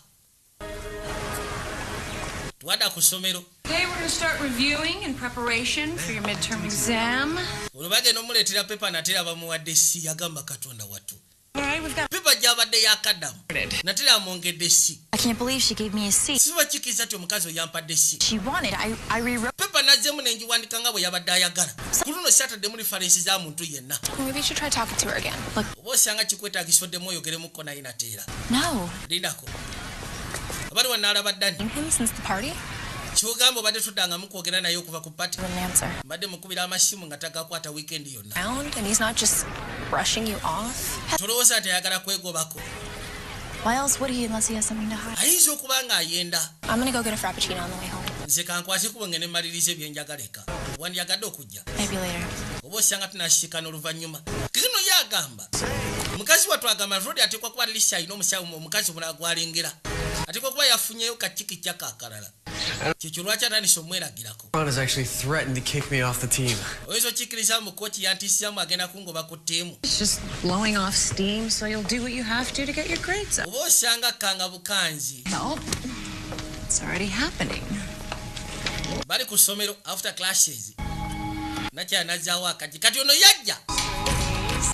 Twadda ku ssomero. Today we're going to start reviewing in preparation for your midterm exam. Olwo bagenda omuleetera pepa, natera bamuwadde C. Yagamba, Katonda wattu. All right, we've got. Pepa gyabadde yakaddamu, natera amwongedde C. I can't believe she gave me a C. Siba kikiriza ti omukazi oyo yampadde C. She wanted. I rewrote. Pepa nazzemu nengiwandika nga bwe yabadde ayagala. Ku luno syataddemu reference za muntu yenna. Maybe you should try talking to her again. Look, Oba osanga kikwetaagisa oddemu oyogeremukko naye nateera. No. Lindako, abali wanaalaba Ddani. Him since the party? Kyogamba obadde tuddangamu kwogera naye okuva ku party? Wouldn't answer. Mbadde mukubira amasimu nga tagakwata wiikendi yonna. round, and he's not just brushing you off. Tolowooza nti ayagala kwegobako? Why else would he unless he has something to hide? Ayinza okuba ng'ayenda. I'm gonna go get a frappuccino on the way home. Nze kankwate kubo ngende mmaliriza ebyenjagala eka. Wandyagadde okujja? Maybe later. Oba osanga tunasiikana oluvannyuma. Kino ye agamba mukazi wattu agamba Rodi ateekwa kuba lisi alina omusawo, omukazi omulala gwalengera, ateekwa kuba yafunyeyo kakikijjako akalala. Kyekyo lwaki atandise omweragirako. Ron has actually threatened to kick me off the team. Oyinza okikkiriza mu kooki yantiisiramu agenda kungoba ku ttiimu. It's just blowing off steam, so you'll do what you have to get your grades up. Oba osanga kanga bukanzi. Help. It's already happening. Bali ku ssomero after classes, nakyanazaawo akati. Kati ono yajja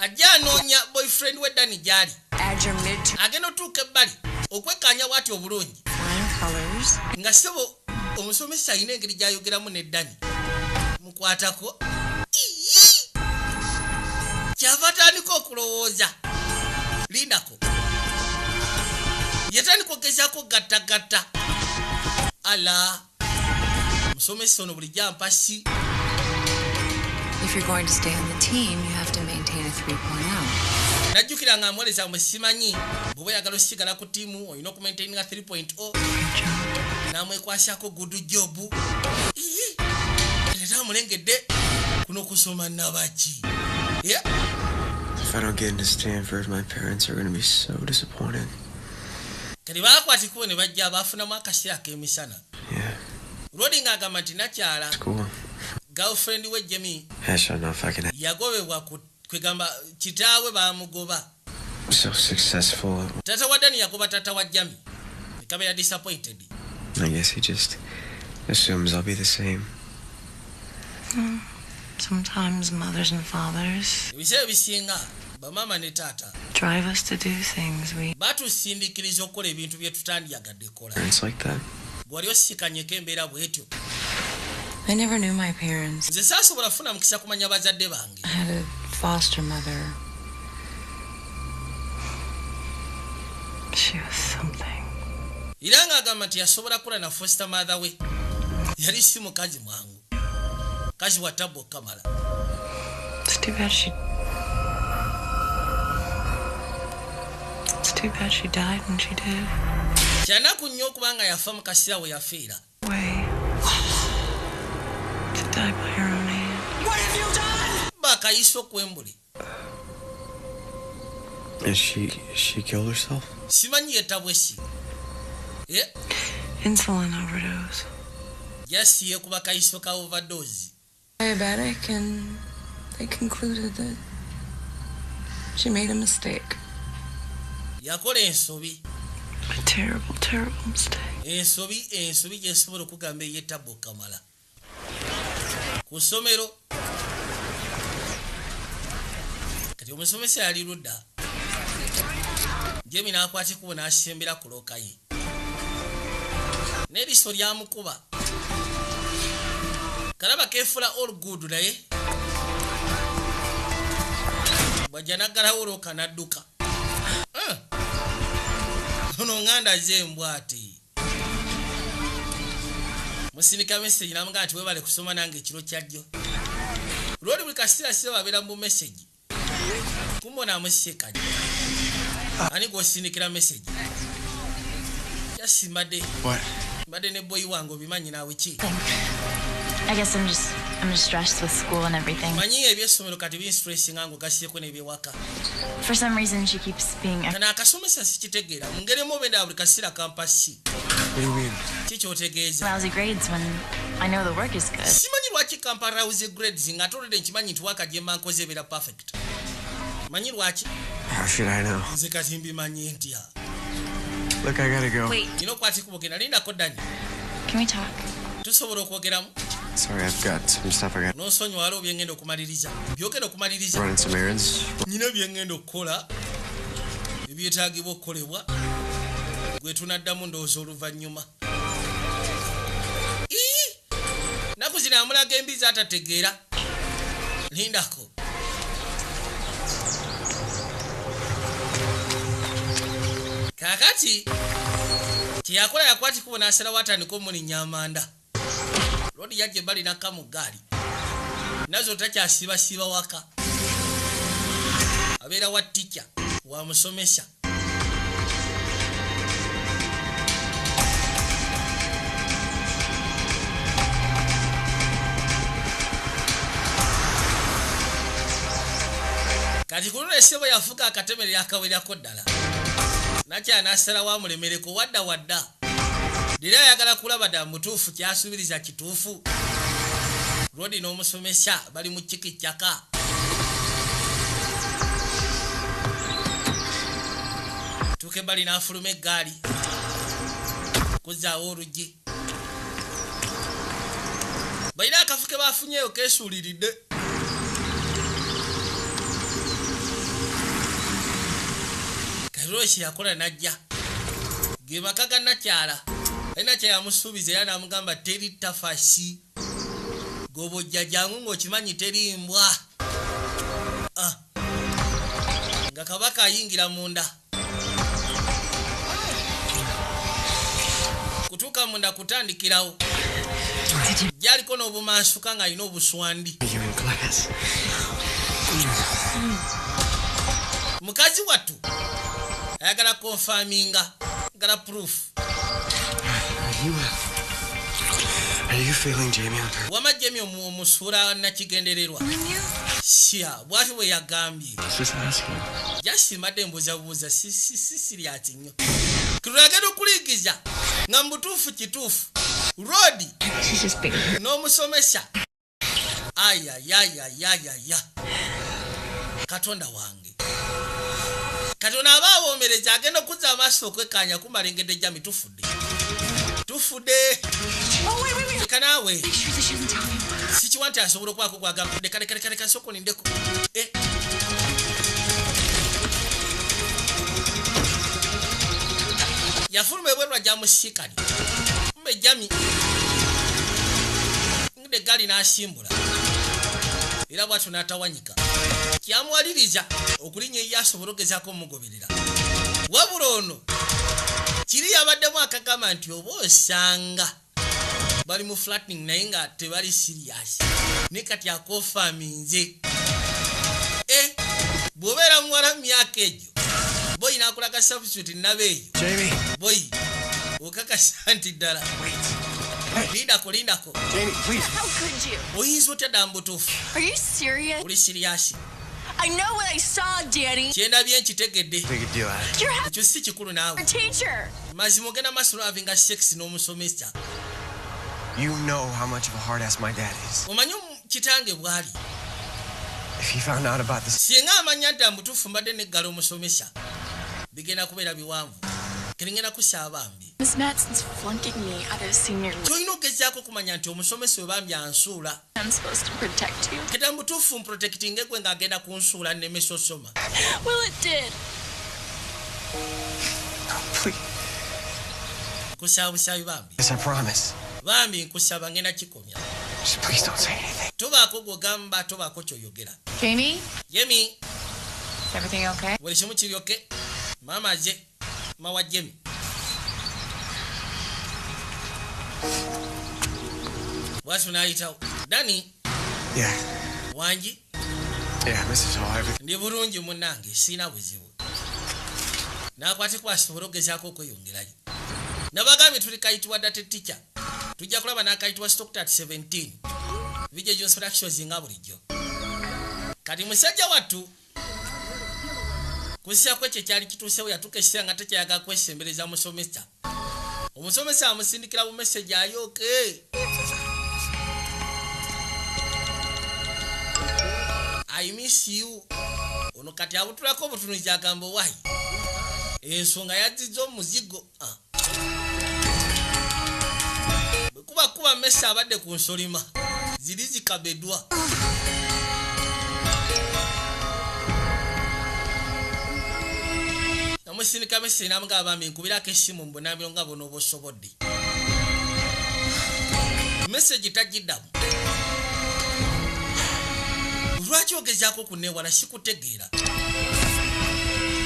ajja anoonya boyfriend we Dani gyali. Add your midterm Agenda otuuka ebbali okwekkaanya bw'ati obulungi flying colors. nga ssebo omusomesa alina engeri gy'ayogeramu ne Dani mukwatako. Ii! Kyava atandika okulowooza, lindako. Yatandika okugezaako gattagatta. Ala, musomesa ono bulijjo ampasi. If you're going to stay on the team, you have to maintain a 3.0. Najjukira nga amuweereza mwe simanyi bw'oba oyagala osigala ku ttiimu olina okumaintaininga 3.0. N'amwekwasako good job. Ii, era amulengedde kuno kusoma nabaki. Yeah. If I don't get into Stanford, my parents are going to be so disappointed. Kati baakwata ekkubo ne bajja baafunamu akaseera ak'emisana. Yeah, Lwoli ng'agamba nti nakyala it's cool. girlfriend we Jemi Actually, I don't know if I can. yagobebwa ku kwegamba kitaawe baamugoba. So successful. Taata wa Dani yagoba taata wa Jami, ekabeera disappointed. I guess he just assumes I'll be the same. Sometimes mothers and fathers Ebiseera ebisinga bamaama ne taata drive us to do things we batusindikiriza okukola ebintu bye tutandyagadde kukola. Parents like that. Bw'ali osikanyeko embeera bw'etyo. I never knew my parents. Nze saasobola kufuna mukisa kumanya bazadde bange. I had a foster mother. She was something. Era ng'agamba nti yasobola kula na foster mother we, yali si mukazi mwangu, kazi wa tabu okukamala. It's too bad she. It's too bad she died when she did. Kyanaku nnyo okuba nga yafa mu kaseera we yafiira. Way to die by her own hand. Bakayiso okwembule. And she killed herself? Simanyi yetabwesi. Eh, Insulin overdose. Jasi yekuba kayiso ka overdose. Diabetic, and they concluded that she made a mistake. Yakola ensobi. A terrible, terrible mistake. Ensobi gyesobola okugamba eyetabu okamala ku ssomero. Kati omusomesa yali ludda, Jemi n'akwata ekkubo n'asembera ku locker ye n'eriiso lyamukuba kalaba keefula all good, naye bwajja naggalawo locker n'adduka. Ah! Ono nganda zembwa ati musindika message namugamba nti webale kusoma nange ekiro kyajjo. Lwoli buli kaseera sira babeera mu message kumbona amusekanye ani gwosindikira message jasi mbadde What? mbadde ne boyi wange obimanyi naawe ki. I guess I'm just stressed with school and everything. Manyi ebyessomero kati binstressinga ng'ogasseko n'ebyewaka. For some reason, she keeps being Kano akasomesa sikitegeera mu ngeri emu obenda buli kaseera kampasi. What do you mean? Ki kyotegeeza? lousy grades when I know the work is good. Simanyi lwaki kampa lousy grades nga ate olwedde nkimanyi nti work gye mba nkoze ebeera perfect. Manyi lwaki? How should I know? Nze kati mbimanyi ntya? Look, I gotta go. Wait, Nina okwata ekkubo genda. Lindako, Dani. can we talk? Tusobola okwogeramu? Sorry, I've got some stuff I got N'osonyiwa, waliwo byengenda okumaliriza, byogenda okumaliriza. Running some errands. Nyina byengenda okukola ebyetaagibwa okukolebwa gwe tunaddamu ndowooza oluvannyuma. Ii! Naku zino amulaga embizi atategeera. Lindako. Kaakati kyeyakola yakwata ekubo n'asalawo atandika omulinnya amanda. Lodi yajja ebbali nakka mu ggaali nazo takyasiibasiiba waka, abeera wa ticca wa musomesa. Kati ku luno essebo yafuka akatemere akawerako ddala nakya n'asalawo amulemereko wadda wadda leero ayagala kulaba ddala mutuufu kyasuubiriza kituufu. Lodi n'omusomesa bali mu kikicyaka. Tuuka ebbali n'afuluma eggaali kuzzaawo oluggi. Balina akafu ke bafunyeeyo keesuuliridde. Kati yakola najja ge maka ga nakyala alina kyeyamusuubiza era n'amugamba teri tafasi gobojja jangu ng'okimanyi teri mbwa. Ah. Nga kabaka ayingira munda. Tava munda kutandikirawo. Jaliko n'obumansuka ng'alina obuswandi. You're in class. Mukazi wattu ayagala confirminga, ayagala proof. Are you feeling Jamie on purpose? Wama Jamie omusuula nakigendererwa. Sya bw'atyo bwe yagambye. I was just asking. Jasi mbadde mbuuzabuuza si siriati nnyo. Tulagenda okuligiza nga mu butuufu kituufu. Rodi n'omusomesa. Ayayayayayaya. Katonda wange. Katonda aba awoomereza agenda okuzza amaaso okwekkaanya kumalengedde Jamie tufudde. Tufudde. Leka naawe. Sikiwa nti asobola okubaako gwagamba. Leka leka leka leka nsooka onindeko. Yafuluma ebweru ajja musiikani. Mbe Jamie. Ngide eggaali n'asimbula. Era bw'atyo n'atawanyika. Kyamuwaliriza okulinnya eyo asobole okugezaako omugoberera. Wabula ono kiri yabaddemu akagamba nti oba osanga bali mu flattening naye nga tebali serious. Ne kati akofaminze. Bw'obeera muwala mu myaka egyo boyi n'akulaga substitute nabeeyo. Jamie. Boyi okakasa nti ddala. Lindako lindako. Jamie, please. How could you? Oyinza otya ddala mu butuufu? Are you serious? Oli serious? I know what I saw, Danny. Kyendabye nkitegedde. Big deal out of it. You're having Ekyo si kikulu naawe. a teacher. Mazima ogenda maaso n'ohavinga sex n'omusomesa. You know how much of a hard ass my dad is. Omanyi kitange bw'ali. If he found out about this, Singa amanya dda mutuufu mbadde neggala omusomesa. Bigenda kubeera biwanvu. Keringenda kusaba bambi. Miss Matson's flunking me out of senior. Ky'olina okugezaako okumanya nti omusomesa we bambi ansuula. I'm supposed to protect you. Keta mutuufu mprotectinge gwe ng'agenda kunsuula nnemesa osoma. Well, it did. please. Nkusaba busabi bambi. Yes, I promise. Bambi nkusaba ngenda kikomya. Just please don't say anything. Tobaako gw'ogamba tobaako ky'oyogera. Jamie? Jamie. Is everything okay? Buli kimu kiri okay? Maama aje. Mawa Jamie. Bw'atyo n'ayitawo. Danny. Yeah. Wangi. Yeah, Mrs. Hall, everything. Ndi bulungi munnange sirina buzibu. N'akwateko asobole okugezaako okweyongerayo. Nabagambye tuli kayitibwa Dirty Teacher. Tujja kulaba n'akayitibwa Stockton at 17. VJ Jones Productions nga bulijjo. Kati musajja wattu kusya kwekyo ekyali kituusewo yatuuka ekiseera nga tekyayagala kwesembereza musomesa. Omusomesa amusindikira bu message ayooke. I miss you. Ono kati abutulako obutunuzi agamba wayi. Ensonga yazizza omuzigo. Bwe kuba kuba mesa abadde ku nsolima ziri zikabeddwa. Namusindika message n'amugamba bambi nkubirako essimu mbonabiro nga bw'onooba osobodde. Message tagiddamu. Lwaki ogezaako okuneewala sikutegeera.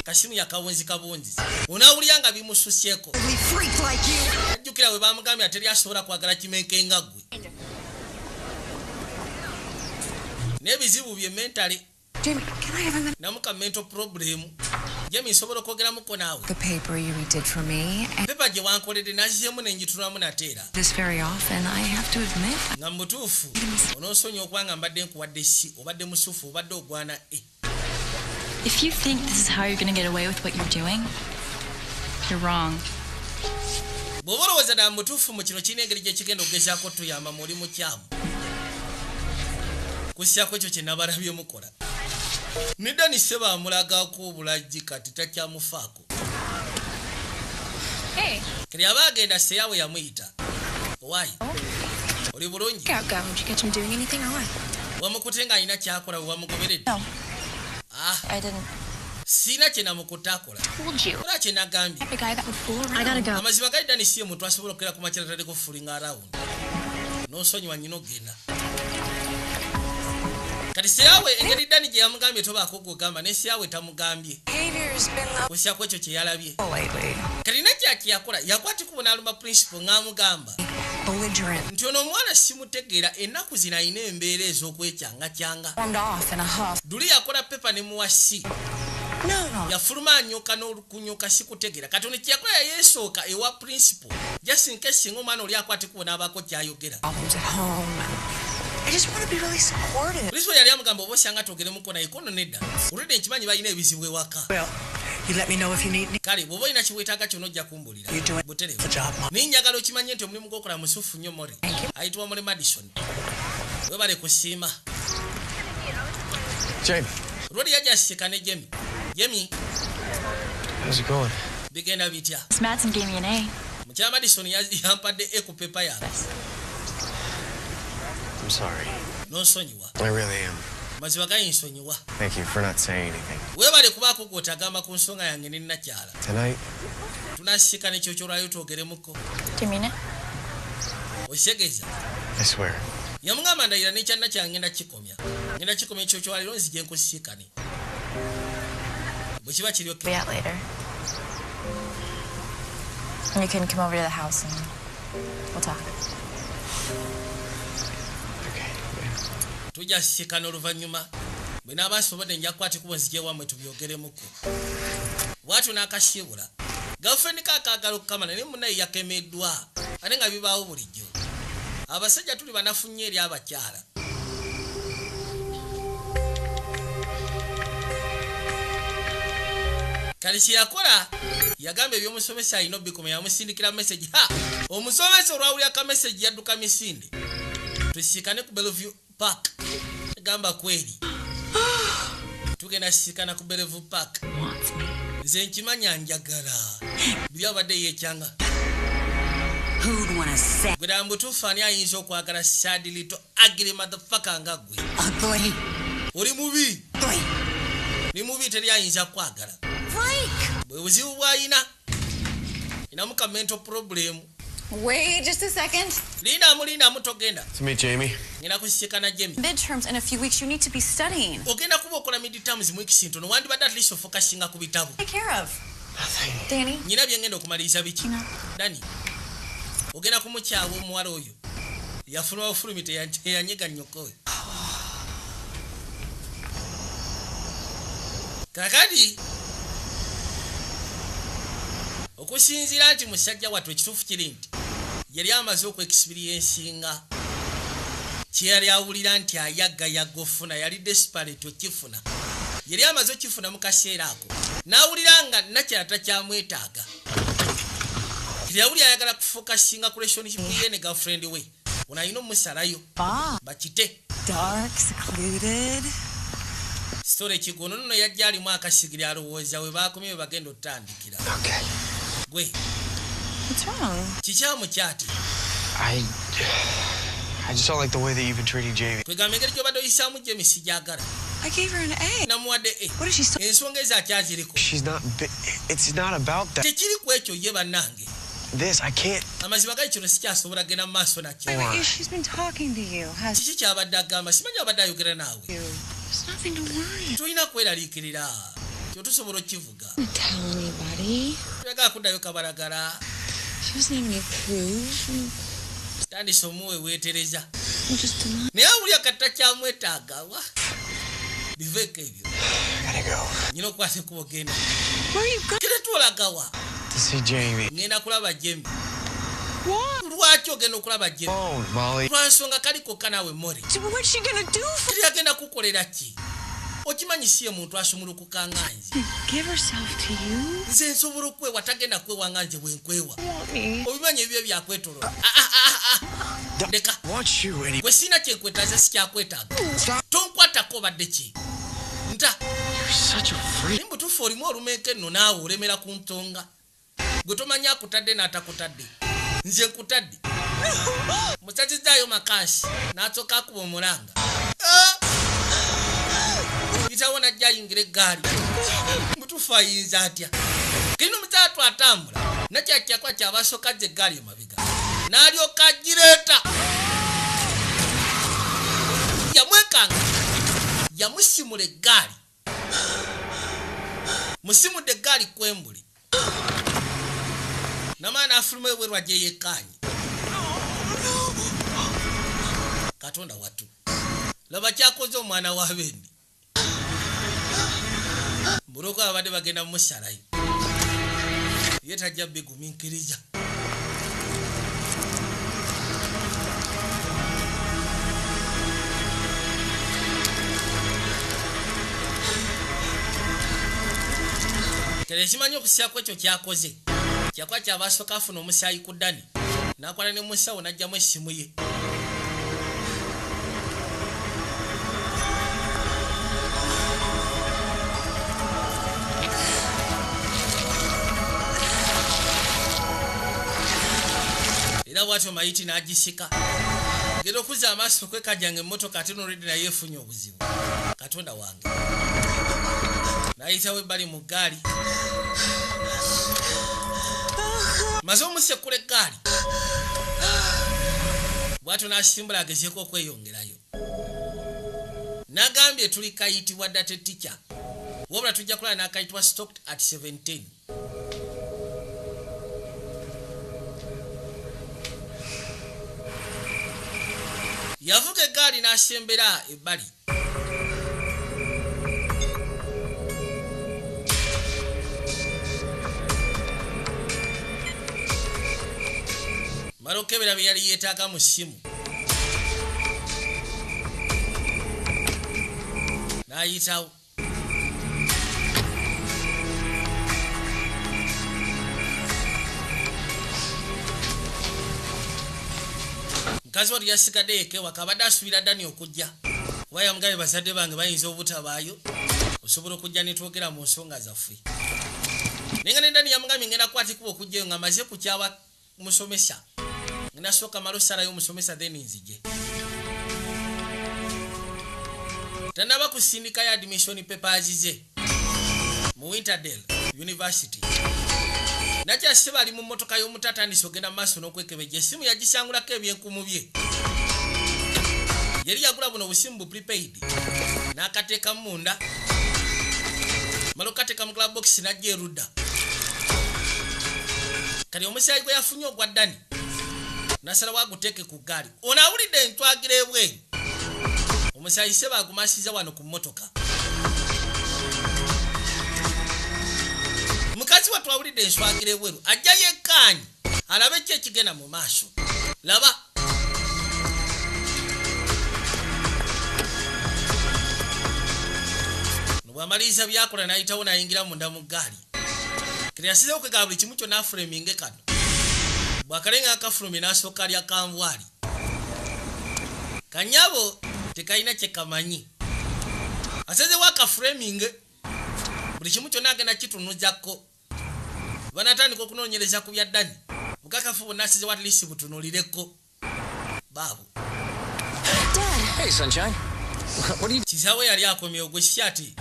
Kasimu yakawunzi kabunzi. Onaawulira nga bimususyeko. Ajjukira bwe bamugambye ateri asobola kwagala kimenke nga ggwe. N'ebizibu bye mentally. Jamie, can I have a minute? Namuka mental problem. Jamie nsobola okwogeramuko naawe. The paper you redid for me. And Pepa gye wankoledde nazzeemu ne ngitunulamu nateera. this very often, I have to admit. Nga mutuufu onoosonyiwa okubanga mbadde nkuwadde C obadde musufu obadde ogwana E. If you think this is how you're gonna get away with what you're doing, you're wrong. Bw'oba olowooza ddala mutuufu mu kino kirina engeri gye kigenda okugezaako tuyamba mu oli mukyamu. Kusyako ekyo kye nabalabye mukola. Ne Danny ssebo amulagako obulaggi kati takyamufaako. Hey. Kati aba agenda sseyawe yamuyita. Owaayi. Oli bulungi? Out go. Did you catch him doing anything or what? Wamukute ng'alina ky'akola bwe wamugoberedde. No. Ah. I didn't. Sirina kye namukutte akola. Told you. Kola kye nagambye. Type of guy that would fool around. I gotta go. Amazima gali Danny si ye muntu asobola okukeera ku makya tatandika okufulinga around. N'osonyiwa nnyina okugenda. Kati sseyawe engeri Danny gye yamugambye tobaako gw'ogamba ne sseyawe tamugambye. Behavior's been Kusyako ekyo kye yalabye. lately. Kati najja Kyeyakola yakwata ekubo n'alumba principal ng'amugamba Belligerent. nti ono omwana simutegeera, ennaku zino alina embeera ez'okwekyangakyanga. Stormed off in a huff. Duli yakola paper ne muwa C. No. Yafuluma anyoka n'olukunyoka, sikutegeera. Kati ono kyeyakola yayeesooka ewa principal just in case singa omwana oli akwata ekubo n'abaako kyayogera. Problems at home. I just want to be really supportive. Principal yali amugamba oba osanga twogeremuko naye kono nedda, olwedde nkimanyi balina ebizibu ewaka. Well, you let me know if you need me. Kale bw'oba olina kiweetaaga kyonna ojja kumbulira. You're doing butereevu the job, Mom. Naye njagala okimanye nti omulimu gw'okola musufu nnyo. More ayitibwa More Madison, webale kusiima. Jamie, Lwoli yajja asisiika ne Jemi. Jemi. How's it going? Bigenda bitya? Miss Madsen gave me an A. Mukyala Madison yampadde E ku paper yange. I'm sorry. N'onsonyiwa. I really am. Mazima gayinsonyiwa. Thank you for not saying anything. Weebale kubaako gw'otagamba ku nsonga yange ne nnakyala. Tonight, Tunasisiika nekyokyolwayo twogeremuko. Do you mean it? Okitegeeza? I swear. Yamugamba ndayira nekyannakyange ngenda kikomya, ngenda kikomya ekyokyolwaliro nzije nkusisikane bwe kiba kiri. Be out later. You can come over to the house and we'll talk. Okay. Tujja sisikana oluvannyuma bwe naaba nsobodde nja kukwata ekubo nzije wammwe tubyogeremuko. Bwatyo n'akasiibula girlfriend ke akaagala okukamala naye munaye yakemeddwa ate nga bibaawo bulijjo, abasajja tuli banafu nnyo eri abakyala. Kali kyeyakola yagamba ebyomusomesa alina obikoma, yamusindikira message. Ha, omusomesa olwawulira ka message yadduka misinde, tusiikane ku Bellevue Park. Gamba kweri tugenda sisikana ku Bellevue Park. Nze nkimanya njagala biri abadde yekyanga. Who'd want to say Gwe ddala mubutuufu ani ayinza okwagala sad little ugly motherfucker nga gwe? Ugly? Oli mubi. Ugly. Ni mubi, teri ayinza kwagala. Freak! Bwe buzibu bw'ayina, inamuka mental problem. Wait just a second. Lindamu, lindamu, togenda. To meet Jamie. Ngenda kusisikana Jemi. Midterms in a few weeks. You need to be studying. Ogenda kuba okola midterms mu weeks ntono, wandibadde at least ofocusinga ku bitabo. Take care of. Danny. Nyina bye ngenda okumaliriza. Biki, Dani? Ogenda kumukyawa omuwala oyo yafuluma bufulumi, teyanyega nnyokowe. Kakati okusinziira nti musajja wattu ekituufu kiri nti yali amaze okwexperiencinga kyeyali awulira nti ayaggayaga ofuna, yali desperate okifuna, yali amaze okifuna mu kaseera ako n'awulira nga nakyala takyamwetaaga. Yawuli ayagala kufocusinga ku relationship ye ne girlfriend we. Ono alina omusalayo bakite. Dark, secluded. Sitole ekiguno nno yajja alimu akasigiri, alowooza we bakomye we bagenda otutandikira. Gwe. What's wrong? Kikyamu kyati? I just don't like the way that you've been treating Jamie. Kwegamba engeri gy'obadde oyisaamu Jemi sijagala. I gave her an A. Namuwadde E. What is she so Ensonga ezo akyaziriko. She's not. It's not about that. Tekiri ku ekyo ye bannange. This I can't. Amazima gali kino sikyasobola genda mu maaso nakyo. Wait, she's been talking to you, has Kiki kyabadde agamba? Simanyi abadde ayogera naawe. you? There's nothing to worry. Tulina kweraliikirira, kyotusobola okkivuga. Don't tell anybody. Tuyagala kuddayo kabalagala. She doesn't have any proof. Tandise omuweweetereza. I'm just denied. Naye awulira kati takyamwetaaga wa biveeko ebyo. Gotta go Nyina okukwata ekkubo genda. Where are you going? Kire twolagawa? To see Jamie. Ngenda kulaba Jemi. Why? Lwaki ogenda okulaba Jemi? Phone, Molly. Lwansonga kali kokka naawe More. What's she gonna do for Teri agenda kukolera ki? Okimanyi si ye muntu asumulukuka nga nze. Give herself to you? Nze nsobola okwewa, tagenda kwewa nga nze bwenkwewa. Want me? Obimanyi ebyo byakwetolola. Ah, ah, ah, ah. Leka. Want you any? Gwe sirina kyenkwetaaza, sikyakwetaaga, tonkwatako. Obadde ki nta? You're such a freak. Naye mutuufu olimu olumenke nno naawe olemera ku ntonga. Gwe tomanyi akutadde n'atakutadde, nze nkutadde. Musazizaayo makansi n'asooka akuba omulanga. Ah! Yitawo najja ayingira eggaali. Mutuufu ayinza atya kirina omukyatu atambula nakyakyakwa kyabasooka azza eggaali emabega n'alyoka agireeta, yamwekanga yamusimula eggaali, musimudde eggaali kwembuli. Namaana afuluma ebweru ajje yekkaanye. Katonda wattu. Laba kyakoze omwana wa bendi. Mbuloko abadde bagenda mumusalayo. Ye tajja bigumiikiriza. Kale kimanyi okusiako ekyo kyakoze. Kyakwa kyabasooka afuna omusaayi ku Dani. N'akwala ne musawo n'aggyamu essimu ye. Era bw'atyo mayiti n'agisika. Genda okuzza amaaso okwekajjanga emmotoka ate n'olwedde naye efunye obuzibu. Katonda wange. N'ayitawo ebbali mu ggaali. Maze omusekula eggaali. Bw'atyo n'asimbula agezeeko okweyongerayo. N'agambye tuli kayitibwa Date Teacher. Wabula tujja kulaba n'akayitibwa Stocked at 17. Yavuga eggaali n'asembera ebbali. Mala okukebera bye yali yeetaaga mu ssimu. N'ayitawo. Mukazi wattu yasigadde yekka ewaka abadde asuubira Dani okujja. Kuba yamugambye bazadde bange bayinza obutabaayo, osobola okujja ne twogera mu nsonga zaffe. Naye nga ne Dani yamugambye ngenda kukwata ekkubo okujjayo nga maze kukyawa musomesa. Ngenda sooka mala osalayo omusomesa then nzije. Tannaba kusindikayo admission papers ze mu Winterdale University. Nakyasiba ali mu mmotoka y'omuto atandise ogenda mu maaso n'okwekebejja. Essimu yagisangulako ebyenkumu bye. Yali yagula buno obusimu bu prepaid n'akateekamu munda. Mala okukateeka mu glove box n'ajja erudda. Kati omusaayi gwe yafunye ogwa Dani n'asalawo aguteeke ku ggaali. Ono awulidde entwagira ebweru. Omusaayi ssebo agumasiza wano ku mmotoka. Mukazi wattu awulidde enswagira ebweru ajja yekkaanye alabe ki ekigenda mu maaso. Laba. Bw'amaliriza byakola n'ayitawo n'ayingira munda mu ggaali. Kati yasizeewo okwegaba buli kimu kyonna afuleminge kano. Bw'akalenga akafulumye n'asooka alya kanvwali. Kanyabo tekalina kye kamanyi. Asazeewo akafuleminge buli kimu kyonna agenda kitunuzako. Banatandika okunoonyereza ku bya Dani. Bukakafu bwonna asizeewo at least butunuulireko. Baabo. Hey, sunshine. What are you... Kisaawe yali akomyewo gwe kiki ati?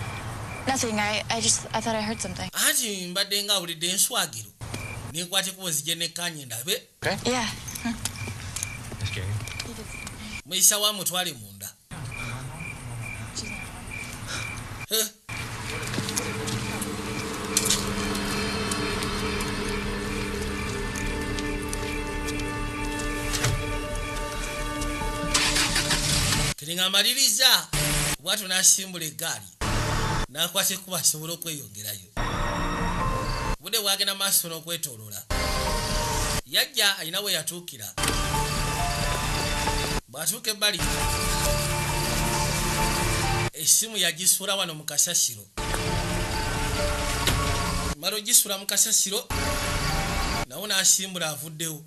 Nothing. I thought I heard something. Anti mbadde nga awulidde enswagiro. Nenkwata ekkubo nzije nekkaanye ndabe. Okay. Yeah. Muyisa wa mutwale munda. Kati ng'amaliriza bw'atyo n'asimbula eggaali n'akwata ekkubo asobole okweyongerayo. Budde bwagenda maaso n'okwetooloola. Yajja alina we yatuukira. Bw'atuuka ebbali essimu yagisuula wano mu kasasiro. Mala ogisuula mu kasasiro nawo n'asimbula avuddewo.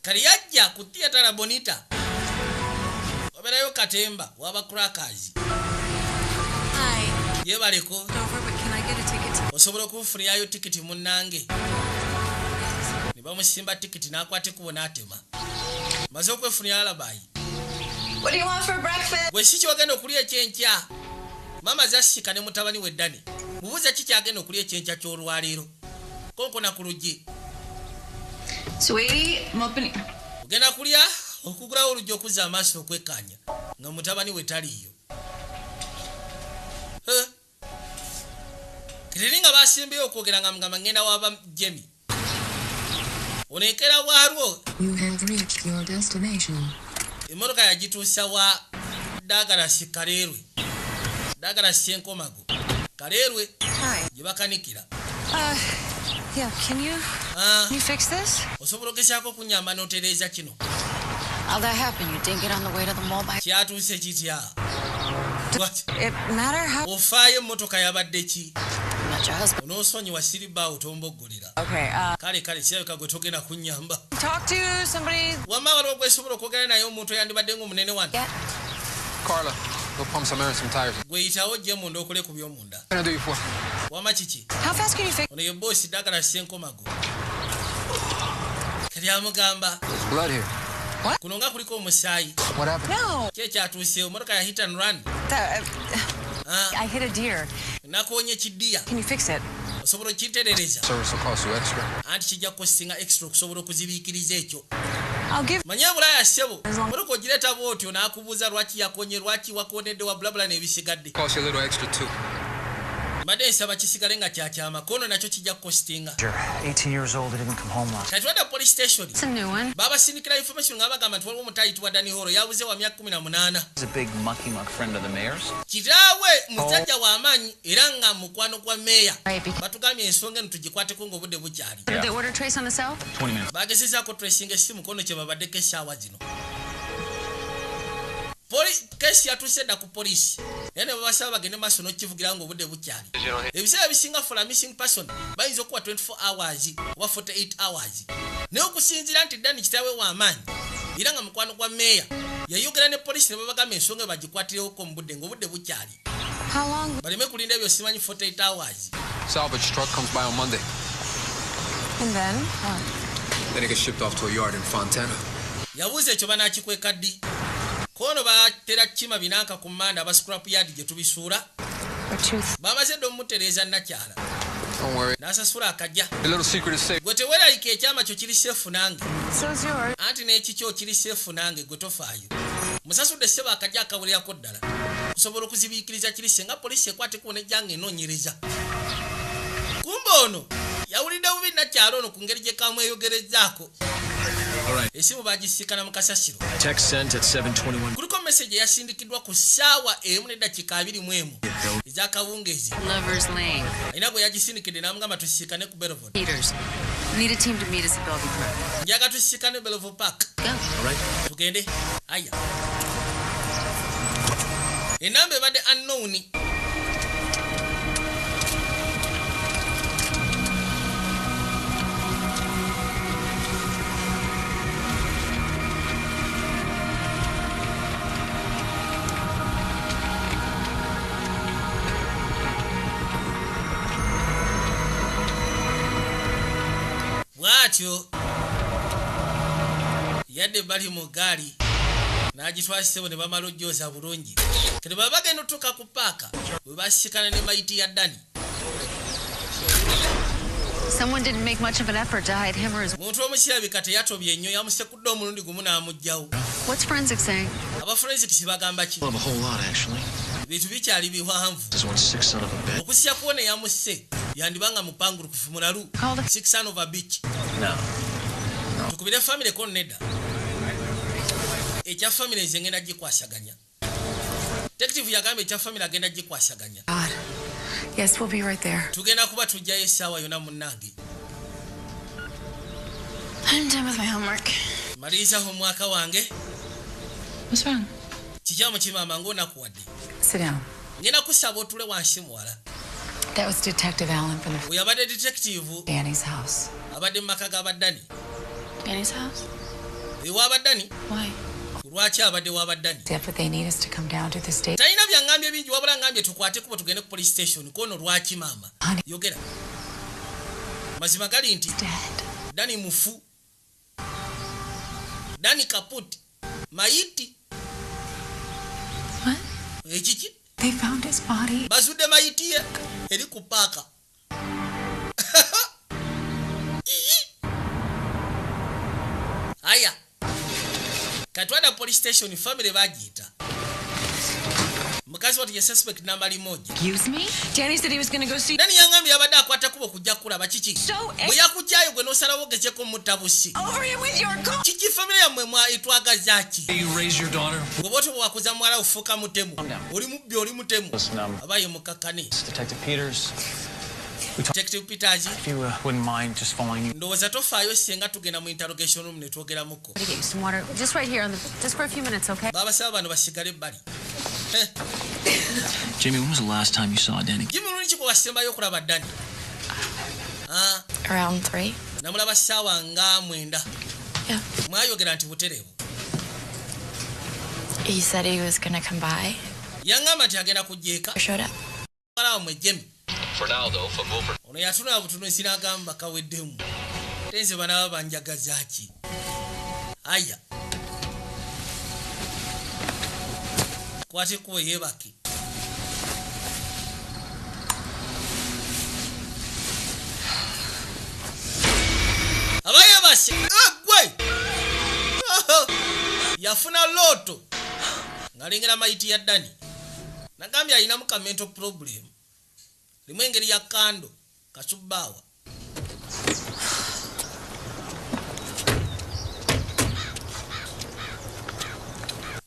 Kali yajja ku Theatre La Bonita. Wabeerayo katemba waba crackers. Yebaleko. Osobola okunfunirayo tikiti munnange. Ne bamusimba tikiti n'akwata ekkubo n'atema. Maze okwefunira alabayi. What do you want for breakfast? Gwe si ky'ogenda okulya ekyenkya. Maama zasika ne mutabani we Dani. Mubuuze ki ky'agenda okulya ekyenkya ky'olwaleero. Konkona ku luggi. Sweetie, I'm opening. Ogenda kulya okugulawo oluggi okuzza amaaso okwekkaanya nga mutabani we taliiyo. Kati nga basimbyeyo okwogera nga mugamba ngenda waba Jemmy. Onekera bwalwo. You have reached your destination. Emmotoka yagituusa wa Douglas Kaleerwe. Douglas Ssenkomago. Kaleerwe gye bakanikira. Yeah, can you can you fix this? Osobola ogezaako okunyamba n'otereeza kino? How'd that happen? You didn't get on the way to the mall by Kyatuuse kitya? What? It matter how Ofaayo emmotoka yabadde ki? I'm not your husband. Onoosonyiwa siribaawo tomboggolera. Okay, Kale kale kirabika gwe togenda kunnyamba. talk to somebody. Wamma waliwo gwesobola okwogera naye omuntu eyandibadde ng'omunene wano. Carla, go pump some air in some tires. Gwe yitawo ojje munda okole ku by'omunda. What can I do you for? Wamma kiki? How fast can you fix Ono ye boosi Douglas Ssenkomago. Kati amugamba There's blood here. kuno nga kuliko omusaayi. What happened? No. Ki ekyatuuseewo? Emmotoka ya hit and run. That, Ah, I hit a deer. nakoonye kiddiya. Can you fix it? Osobola okukitereereza? Service will cost you extra. Anti kijja kukosinga extra okusobola okuzibiikiriza ekyo. I'll give Manye Bulaaya ssebo, emmotoka ogireeta bw'otyo n'akubuuza lwaki yakonye, lwaki wakonedde wa bulabula n'ebisigadde. Cost you a little extra too. Mbadde nsaba kisigale nga kyakyama, kono nakyo kijja kukostinga. 18 years old, he didn't come home last. Kati twadda police station. It's a new one. Babasindikira information nga bagamba nti waliwo omuntu ayitibwa Danny Hall yabuze wa myaka 18. He's a big mucky muck friend of the mayor's. Kitaawe musajja w'amaanyi era nga mukwano gwa meeya. Right, because Batugambye ensonga eno tugikwateko ng'obudde bukyali. did they order trace on the cell? 20 minutes. Bagezezaako tracinga essimu kono kye babaddeko essaawa zino. Kesi yatuuse dda ku poliisi era ne babasaba bagende maaso n'okivugira ng'obudde bukyali. Ebiseera ebisinga for a missing person bayinza okuwa 24 hours oba 48 hours. Naye okusinziira nti Danny kitaawe w'amaanyi era nga mukwano gwa meeya yayogera ne poliisi ne babagamba ensonga bagikwatirewo mu budde ng'obudde bukyali. How long? Baleme kulinda ebyo simanyi 48 hours. Salvage truck comes by on Monday. And then what? Then it gets shipped off to a yard in Fontana. Yabuuza ekyo banaakikweka ddi? Kono batera kima binanka ku mmanda aba scrap yard gye tubisuula. Or tooth. Bamaze dda omutereeza nakyala. Don't worry. N'asasula akajja. The little secret is safe. Gwe teweeraliika ekyama kyo kiri seefu nange. So's yours. Anti n'ekikyo kiri seefu nange gwe tofaayo. Musasudde ssebo akajja akawererako ddala. Kusobola okuzibiikiriza kiri singa poliisi ekwateko nejja ng'enoonyereza. Kumbe ono yawulidde bubi nakyala ono ku ngeri gye kamweyogerezzaako. All right. Esimu baagisiikana mu kasasiro. Text sent at 7:21. Kuliko message eyasindikiddwa ku ssaawa 1:21 ez'akawungeezi. Lover's Lane. Alina gwe yagisindikidde n'amugamba tusiikane ku Belvoir. Peters. Need a team to meet us at Bellevue Park. Njaga tusiikane Bellevue Park. Go. All right. Tugende. Aya. Enamba ebadde unknown. Bw'atyo yadde bali mu ggaali n'agitwala ssebo ne bamala ojjooza bulungi. Kati baba bagenda otuuka ku paaka bwe basisikana ne mayiti ya Danny. Someone didn't make much of an effort to hide him or his. Muntu omu kirabika teyatobye nnyo yamusekudde omulundi gumu n'amuggyawo. What's forensics saying? Aba forensics bagamba ki? Well, a whole lot actually. Bintu bikyali biwanvu. This one sick son of a bitch. Okusya kuwona yamusse yandibanga mupangulukufu mulalu. Called. Six son of a bitch. No. Tukubire family ko nedda. Ekya family nze ngenda gikwasaganya. Detective yagambye ekya family agenda gikwasaganya. God. Yes, we'll be right there. Tugenda kuba tujjayo essaawa yonna munnange. I'm done with my homework. Maliriza homework wange. What's wrong? Kikyamu kimaama ng'onakuwadde. Sit down. Ngenda kusaba otule wansi muwala. That was Detective Allen from the Oyo abadde detective Danny's house. abadde mu maka g'abaddani. Danny's house? Ewa abaddani? Why? Lwaki abadde w'abaddani? Except what they need us to come down to the station. Talina byaŋŋambye bingi wabula ngambye tukwate kubo tugende ku police station kono lwaki maama? Honey. Yogera. Mazima gali nti Dead. Danny mufu. Danny kaput. Mayiti. What? Ekiki? They found his body. Bazudde mayiti ye eri ku paaka. Ii. Aya. Katwada police station family bagiyita. Mukazi watu ye suspect namba 1. Excuse me? Danny said he was gonna go see. Danny yangambye yabadde akwata kubo kujja kulaba kiki. Bwe yakujjayo gwe n'osalawo ogezeko mutabusi. Over him with your car. Kiki family yammwe etwagaza ki? You raise your daughter. Bw'oba otoba wakuza muwala ofuuka mutemu. Oli mubbi oli mutemu. Abaye mukakkane. Detective Peters. Detective Peters. If you wouldn't mind just following you. Ndowooza tofaayo singa tugenda mu interrogation room ne twogeramuko. To get you some water, just right here on the, just for a few minutes, okay? Babasaba bano basigale ebbali. Jamie, when was the last time you saw Danny? Jimmy luli ki wasembayo okulaba Danny? Around 3. Namulaba ssaawa nga 9. Yeah. Mwayogera nti butereevu. He said he was gonna come by. Yangamba nti agenda kujja eka. Showed up. Muwala wammwe Jamie. For now, though, for Milford. Ono yatunula butunuzi n'agamba kaweddemu. Tenze banaaba banjagaza ki? Aya. Kwata ekkubo yeebake. Aba yeebase. Gwe! Yafuna looto. Ng'alengera mayiti ya Danny. Nagambye alinamu ka mental problem. Limu engeri ya kando kasubbaawa.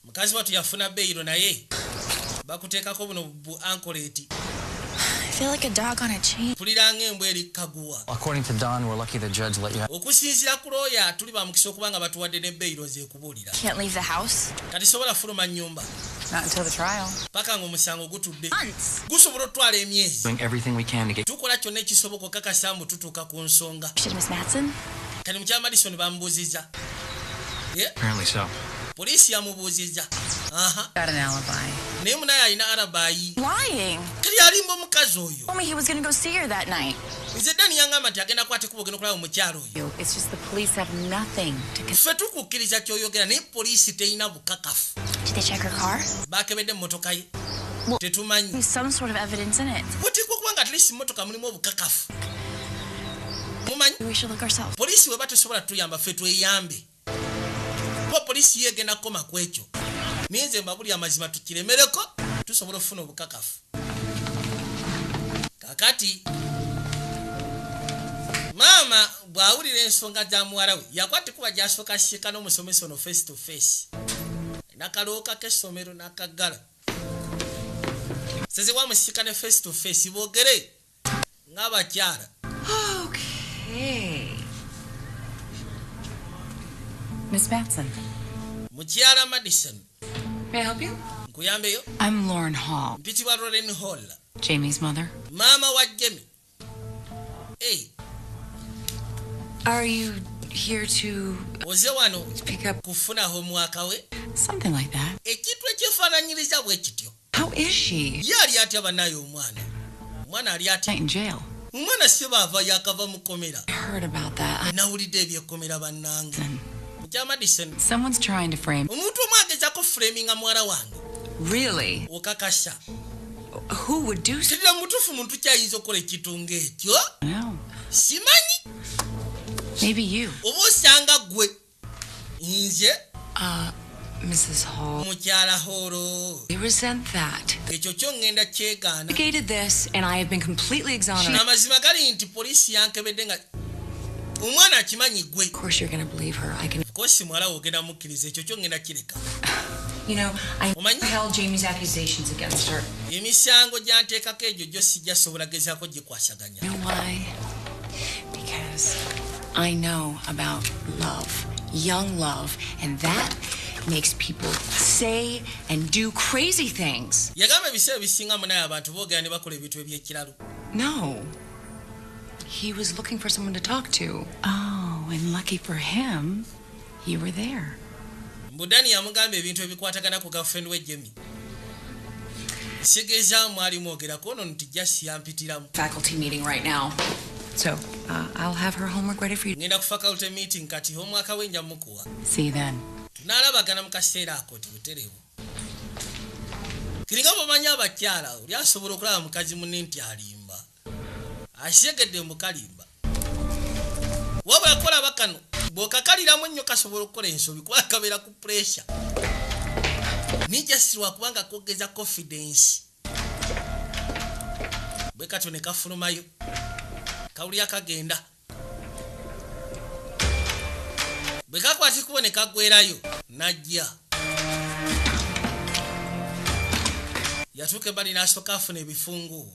Mukazi watu yafuna beyiro naye bakuteekako buno bu ankoleti. I feel like a dog on a chain. Mpulira ng'embwa eri kaguwa. According to Don, we're lucky the judge let you have. Okusinziira ku looya tuli ba mukisa okuba nga batuwadde ne beyiro zeekubuulira. Can't leave the house. Kati sobola fuluma nnyumba. Not until the trial. Paka ng'omusango gutudde. Months. Gusobola otwala emyezi. Doing everything we can to get. Tukola kyonna ekisoboka okakasa mbu tutuuka ku nsonga. Miss Madsen? Kati mukyala Madison bamubuuzizza. Yeah. Apparently so. Poliisi yamubuuzizza. Aha. Got an alibi. Naye munaye alina alibi. Lying. Kati alimba omukazi oyo. Told me he was gonna go see her that night. Nze Danny yangamba nti agenda kwata ekkubo ogenda okulaba omukyala oyo. It's just the police have nothing to. Ffe tukukkiriza ky'oyogera naye poliisi terina bukakafu. Did they check her car? Baakebedde emmotoka ye. Tetumanyi. Some sort of evidence in it. Buteekwa okuba nga at least emmotoka mulimu obukakafu. Mumanyi? We should look ourselves. Poliisi bw'eba tesobola tuyamba ffe tweyambe. Kuba poliisi ye egenda kukoma ku ekyo. Naye nze mbabuli amazima tukiremereko tusobola okufuna obukakafu. Kaakati maama bw'awulira ensonga za muwala we yakwata kuba gy'asooka siika n'omusomesa ono face to face. N'akalooka k'essomero n'akaggala. Seze wamusika ne face to face boogere ng'abakyala. Okay. Miss Matson. Mukyala Madison. May I help you? Nkuyambeyo. I'm Lauren Hall. Mpitibwa Lauren Hall. Jamie's mother. Maama wa Jamie. Hey. Are you here to oze wano pick up kufuna homework we? Something like that. Ekintu ekyefaananyiriza bwe kityo. How is she? Ye ali atya bannaye omwana? Omwana ali atya? In jail. Omwana si baava yakava mu kkomera. I heard about that. Nawulidde ebyekkomera bannange. Mukyala Madison. Someone's trying to frame. Omuntu omu agezaako framinga muwala wange. Really? Okakasa. Who would do so? Kirira mutuufu muntu kyayinza okukola ekintu ng'ekyo? No. Simanyi. Maybe you. Oba osanga ggwe. Nze. Mrs. Hall. Mukyala Hall. I resent that. Ekyo kyo ŋŋenda kyegaana. Negated this and I have been completely exonerated. Amazima gali nti poliisi yankebedde nga omwana akimanyi ggwe. Of course you're gonna believe her. I can. Of course muwala wo ogenda mukkiriza ekyo kyo ŋŋenda kireka. You know, I held Jamie's accusations against her. Emisango gyanteekako egyo gyo sijja sobola gezaako gikwasaganya. You know why? Because I know about love, young love, and that makes people say and do crazy things. Yagamba ebiseera ebisinga munaye abantu boogera ne bakola ebintu eby'ekiralu. No. He was looking for someone to talk to. Oh, and lucky for him, you were there. Mbudani yamugamba ebintu ebikwatagana ku girlfriend we Jamie. Sigeeza mwali mwogerako ono nti just yampitiramu. Faculty meeting right now. So, I'll have her homework ready for you. Ngenda ku faculty meeting kati homework we nja mukuwa. See you then. Tunaalabagana mu kaseera ako ti butereevu. Kiringa bw'omanyi abakyala oli asobola okulaba mukazi munne nti alimba. Asegedde mukalimba. Wabula kolaba kano bw'okakaliramu ennyo kasobola okukola ensobi kuba kabeera ku pressure. Nijasirwa kubanga kwogeza confidence. Bwe katyo ne kafulumayo. Kawulya kagenda. Bwe kakwata ekkubo ne kaggwerayo n'ajja. Yatuuka ebbali n'asooka afuna ebifunguo.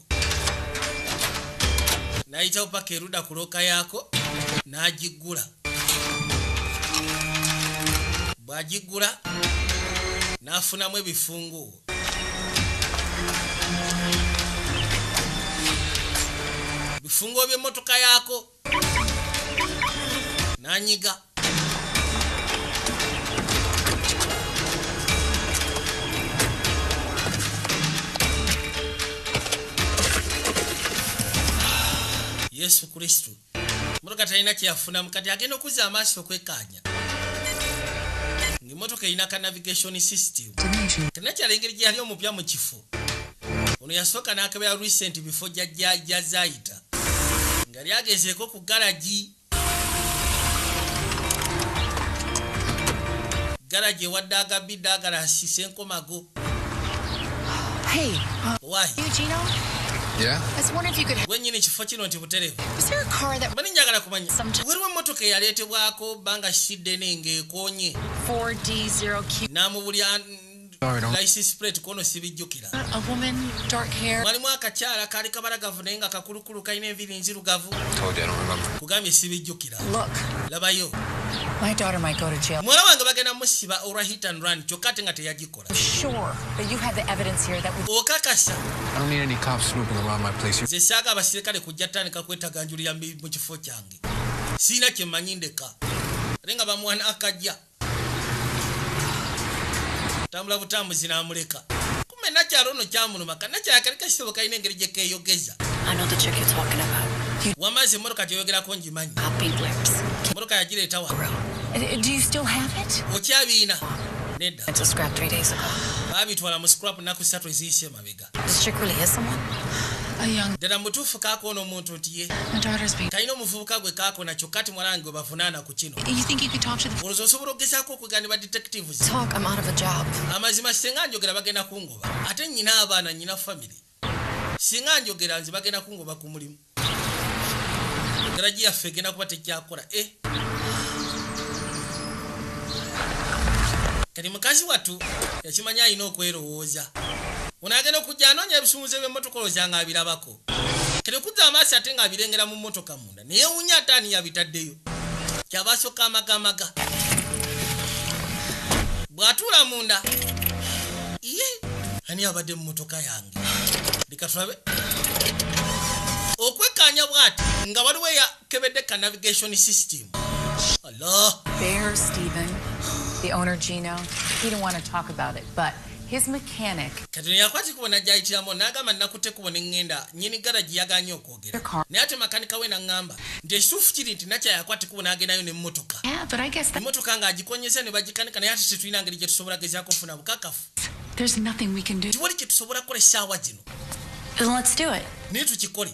N'ayitawo paka erudda ku looka yaako n'agiggula. Bw'agiggula n'afunamu ebifunguo. Bifunguo by'emmotoka yaako n'anyiga. Yesu Kristo. Mmotoka talina kye yafunamu kati agenda okuzza amaaso okwekkaanya. Ng'emmotoka erina ka navigation system. Tenakyala engeri gye yali omupya mu kifo. Ono yasooka n'akebera recent bifo gy'azaayita. Nga lyagezeeko ku garagi. Garagi ewadde agabbi Douglas Ssenkomago. Hey, Why? you Gino? Yeah? I was wondering if you could. Wennyini kifo kino nti butereevu. Was there a car that Mani njagala kumanya. Waliwo emmotoka eyaleetebwako bbanga siddene ng'ekoonye. 4D0Q? N'amubulya Sorry, don't. license plate kono sibijjukira. A woman, dark hair. Mwalimu akakyala kaali kabalagavu naye nga kakulukulu kalina enviiri nzirugavu. Told you I don't remember. Kugambye sibijjukira. Look, Labayo. my daughter might go to jail. Muwala wange bagenda musiba olwa hit and run kyokka ate nga teyagikola. Sure, but you have the evidence here that would. Okakasa I don't need any cops snooping around my place. nze saaga abasirikale kujja tandika kwetaganjulira mu kifo kyange. Sirina kye mmanyi ndeka. Ate nga bamuwa n'akajja. Tambula butambuzi n'amuleka. Kumbe nakyalo ono kyamuluma kannakyala kali kasitebo kalina engeri gye keeyogeza. I know the chick you're talking about. Wamaazi emmotoka gyoyogerako ngimanyi. Poppy lips. Emmotoka yagireeta wano. Do you still have it? Okyabiina? Nedda. Went to scrap 3 days ago. Baabitwala mu scrap nnaku 3 eziyise emabega. This chick really is someone? A young. Ddala mutuufu kaakoona omuntu nti ye. My daughter's being. Kalina omuvubuka gwe kaakoona kyokka ati muwala wange gwe bavunaana ku kino. You think you could talk to the. Olowooza osobola okugezaako okwegaana ba detectives? Talk, I'm out of a job. Amazima singa njogera bagenda kungoba. Ate nnyina abaana nnyina family. Singa njogera nze bagenda kungoba ku mulimu. Garagi yaffe egenda kuba tekyakola. Kati mukazi wattu yakimanya alina okwerowooza. Ono agenda okujja anoonya ebisumuuzo by'emmotoka olowooza ng'abirabako. Kati okuzza amaaso ate ng'abirengera mu mmotoka munda. Naye yeewuunya ate ani yabitaddeyo. Kyava asooka amagamaga. Bw'atuula munda, iye ani abadde mu mmotoka yange? Leka tulabe. Okwekkaanya bw'ati nga waliwo eyakebedde ka navigation system. Allah. Bear Steven, the owner Gino, he didn't want to talk about it, but his mechanic. Kati ono yakwata ekkubo n'ajjayitiramu n'agamba nakutte ekkubo ne ŋŋenda nnyini garagi yagaanye okwogera. Naye ate makanika we n'aŋŋamba nti ekituufu kiri nti nakya yakwata ekkubo n'agendayo n'emmotoka. Yeah, but I guess that Emmotoka ng'agikonyeza ne bagikanika naye ate tetulina ngeri gye tusobola gezaako kufuna bukakafu. there's nothing we can do. Tiwali kye tusobola kukola essaawa zino. Then let's do it. Naye tukikole.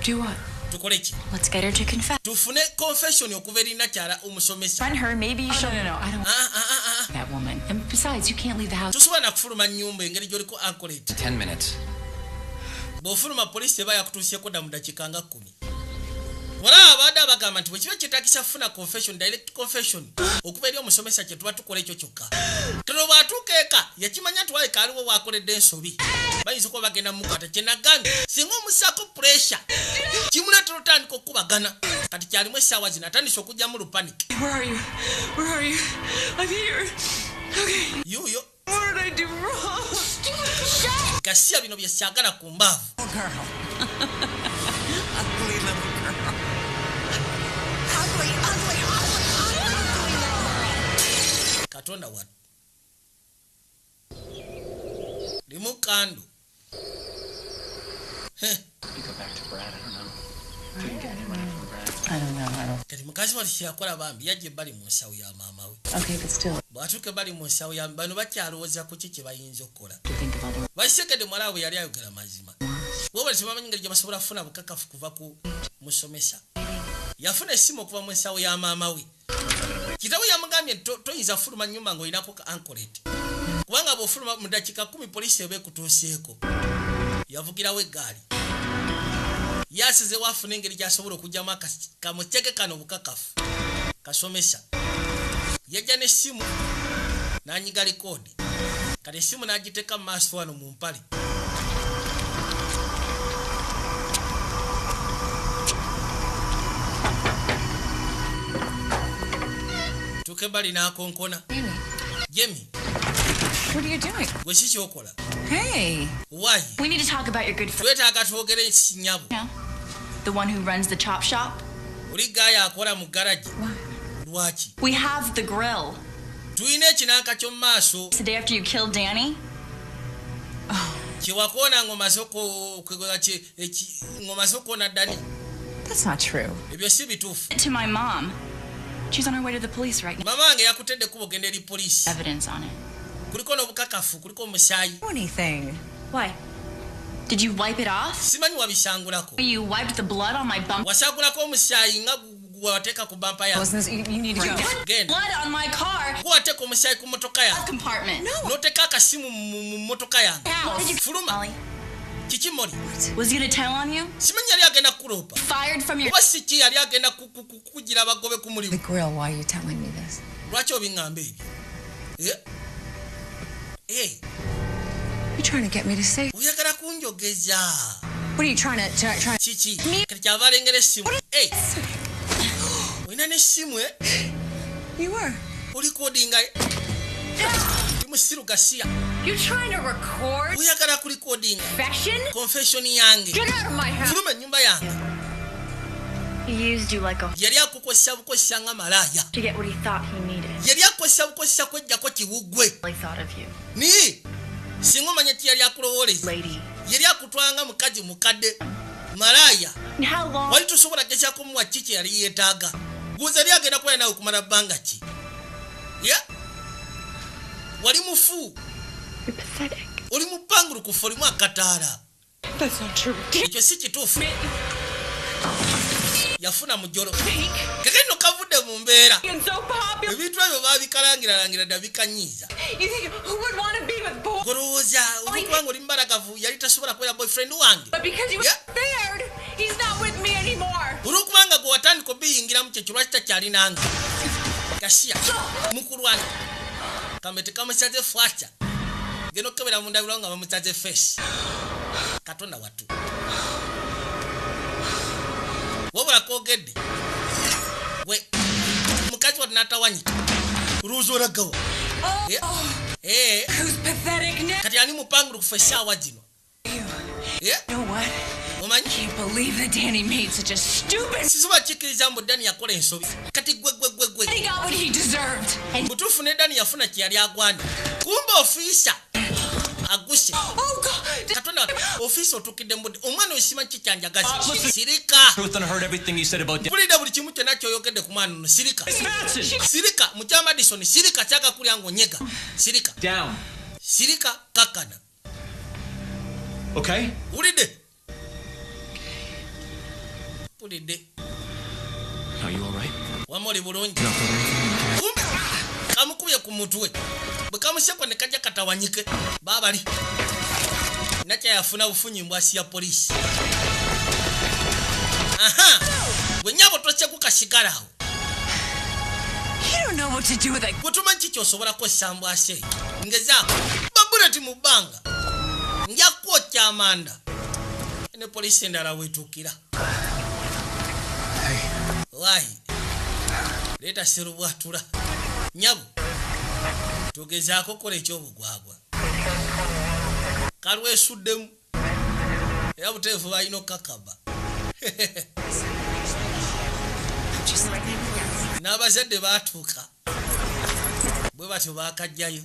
Do what? Tukole ki? Let's get her to confess. Tufune confession okuva eri nakyala omusomesa. Run her, maybe Oh, she'll. no, no, no, I don't Ah, ah, ah, ah. that woman. And besides, you can't leave the house. Tosobola na kufuluma nnyumba engeri gy'oliko ankoleti. 10 minutes. Bw'ofuluma poliisi eba yakutuuseeko dda mu dakiika nga 10. Wala abadde abagamba nti bwe kiba kyetaagisa kufuna confession, direct confession okuva eri omusomesa kye tuba tukola ekyo kyokka. Kano bw'atuuka eka yakimanya nti waleka aliwo waakoledde ensobi. Bayinza okuba bagenda mumukwata kye nagambye singa omussaako pressure kimuleetera otandika okukubagana. Kati kyalimu essaawa zino atandise okugyamu lupaniki. Where are you? Where are you? I'm here. Okay. Yuuyo What did I do wrong? gasiya bino bye saagala ku mbaavu. Girl. Ugly little girl. Ugly, ugly, ugly, ugly little girl. Katonda wattu. Limu kandu. Heh. You go back to Brad. I don't know. If we can get any money from Brad. I don't know. I don't. Kati mukazi wali kyeyakola bambi yajja ebbali mu nsawo ya maama we. Okay, but still, Bw'atuuka ebbali mu nsawo ya bano bakyalowooza ku ki kye bayinza okukola. to think of other. Bakitegedde muwala we yali ayogera mazima. Bo bali tebamanyi ngeri gye basobola kufuna bukakafu kuva ku musomesa. Yafuna essimu okuva mu nsawo ya maama we. Kitaawe yamugambye nti toyinza kufuluma nnyumba ng'olinako ka ankolet. Kubanga bw'ofuluma mu ddakiika 10 poliisi eba ekutuuseeko. Yavugirawo eggaali. Yasizeewo afune engeri gy'asobola okuggyamu kamuceke kano obukakafu. Kasomesa. Yajja n'essimu n'anyiga likoodi. Kati essimu n'agiteeka mu maaso wano mu mpale. Tuuka ebbali n'akonkona. Jamie. What are you doing? Gwe ki ky'okola? Hey. Why? We need to talk about your good friend. Twetaaga twogere nnyabo. No. The one who runs the chop shop. Oli gaaya akola mu garagi. Lwaki? We have the grill. Tulina ekinanka ky'omu maaso. The day after you killed Danny. Kye wakoona ng'omaze okukoona Danny. That's not true. Ebyo si bituufu. To my mom. She's on her way to the police right now. Mama wange yakutedde ekkubo ogenda eri poliisi. Evidence on it. Kuliko n'obukakafu, kuliko omusaayi. Anything. Why? Did you wipe it off? Simanyi wabisangulako. You wiped the blood on my bumper. Wasangulako omusaayi nga gwe wateeka ku bampa yange. You need to go. Genda. Blood on my car. Gwe wateeka omusaayi ku mmotoka yange. Compartment. N'oteeka akasimu mu mmotoka yange. What did you Fuluma. Kiki Molly? Was he gonna tell on you? Simanyi yali agenda kukuloopa. Fired from your Oba si ki yali agenda kukugira abagobe ku mulimu. The grill, why are you telling me this? Lwaki obiŋŋamba ebyo? Eh? Eh, You're trying to get me to say. oyagala kunjogeza. What are you trying to try? Kiki? Kati kyava alengera essimu. Eh, olina n'essimu eh? You were. Olikodinga. Ndi musiru gasiya. You're trying to record Oyagala kulikodinga. confession? Confession yange. Get out of my house. Fuluma ennyumba yange. He used you like a Yali akukozesa bukozesa nga malaaya. to get what he thought he needed. Yali akukozesa bukozesa kweggyako kiwuggwe. He thought of you. Naye singa omanya ki yali akulowooleza. Lady. Yali akutwala nga mukazi mukadde. Malaaya. And how long? Wali tosobola gezaako muwa ki kye yali yeetaaga. Guza yali agenda kubeera naawe kumala bbanga ki? Ya? Wali mufu. You're pathetic. Oli mupangulukufu olimu akataala. That's not true. Ekyo si kituufu. Yafuna mujolo. Keke nno kavudde mu mbeera. And so popular. Ebintu ebyo baabikalangira dda bikanyiiza. You think who would want to be with boy? Golowooza olwokubanga oli mubalagavu yali tasobola kubeera boyfriend wange. But because you Yeah. fared, he's not with me anymore. Olwokubanga gwe watandika obiyingiramu kyekyo lwaki takyali nange. Gasiya mukulwana. Kambe tekamusaze fwacha. Genda okukebera mu ndabirwamu nga bamusaze face. Katonda wattu. Wabula koogedde. Gwe mukazi wattu n'atawanyika. Olowooza olagawa. Eh, eh, Who's pathetic now? kati ani mupangulukufu essaawa zino? Eh, You know what? omanyi? Can't believe that Danny made such a stupid. Sisobola kikkiriza mbu Dani yakola ensobi. Kati gwe gwe gwe gwe. He got what he deserved. And Butuufu ne Dani yafuna kye yali agwana. Kumbe ofiisa aguse. oh God, Katonda ofiisa otuukidde mu budde. Omwana osima ki kyanjagaza? Sirika. Truth and I heard everything you said about Mpulidde buli kimu kyonna ky'oyogedde ku mwana ono. Sirika. Madison. Sirika. Mukyala Madison sirika kyagakulya ng'onyega. Sirika. Down. Sirika kakkana. Okay? Wulidde? Mpulidde. Are you all right? Wamma oli bulungi. Not for anything. Kumbe kamukubye ku mutwe. Bwe kamusekwa ne kajja katawanyike. Baabali. Nakya yafuna bufunyi mbwasi ya poliisi. Aha! Gwe nnyabo tosekuka sigala awo. you don't know what to do with a Gwe tomanyi ki ky'osobola kukozesa mbwasi eyo. Ngezaako. Babuleti mu bbanga. Nja kwokya amanda. Ne poliisi endala weetuukira. Waayi. Leeta serubwatula. Nnyabo. Tugezaako okukola ekyobugwagwa. Kalwesuddemu. Era buteefu balina okukakaba. N'abazadde baatuuka. Bwe batyo baakajjayo.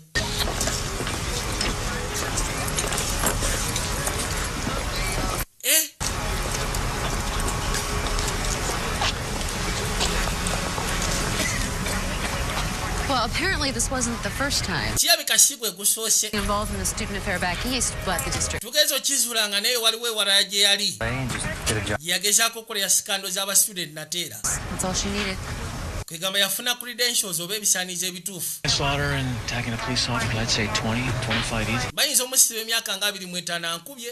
Eh? Well, apparently this wasn't the first time. Kirabika si gwe gusoose. Involved in the student affair back east, but the district Tugenze okizuula nga naye waliwo ewalala gye yali. And just get a job. Yagezaako okukolera scandal z'abastudent nateera. That's all she needed. Kwegamba yafuna credentials oba ebisaanizo ebituufu. Manslaughter and attacking a police officer, I'd say 20, 25 easy. Bayinza omusiba emyaka nga 25 ankubye.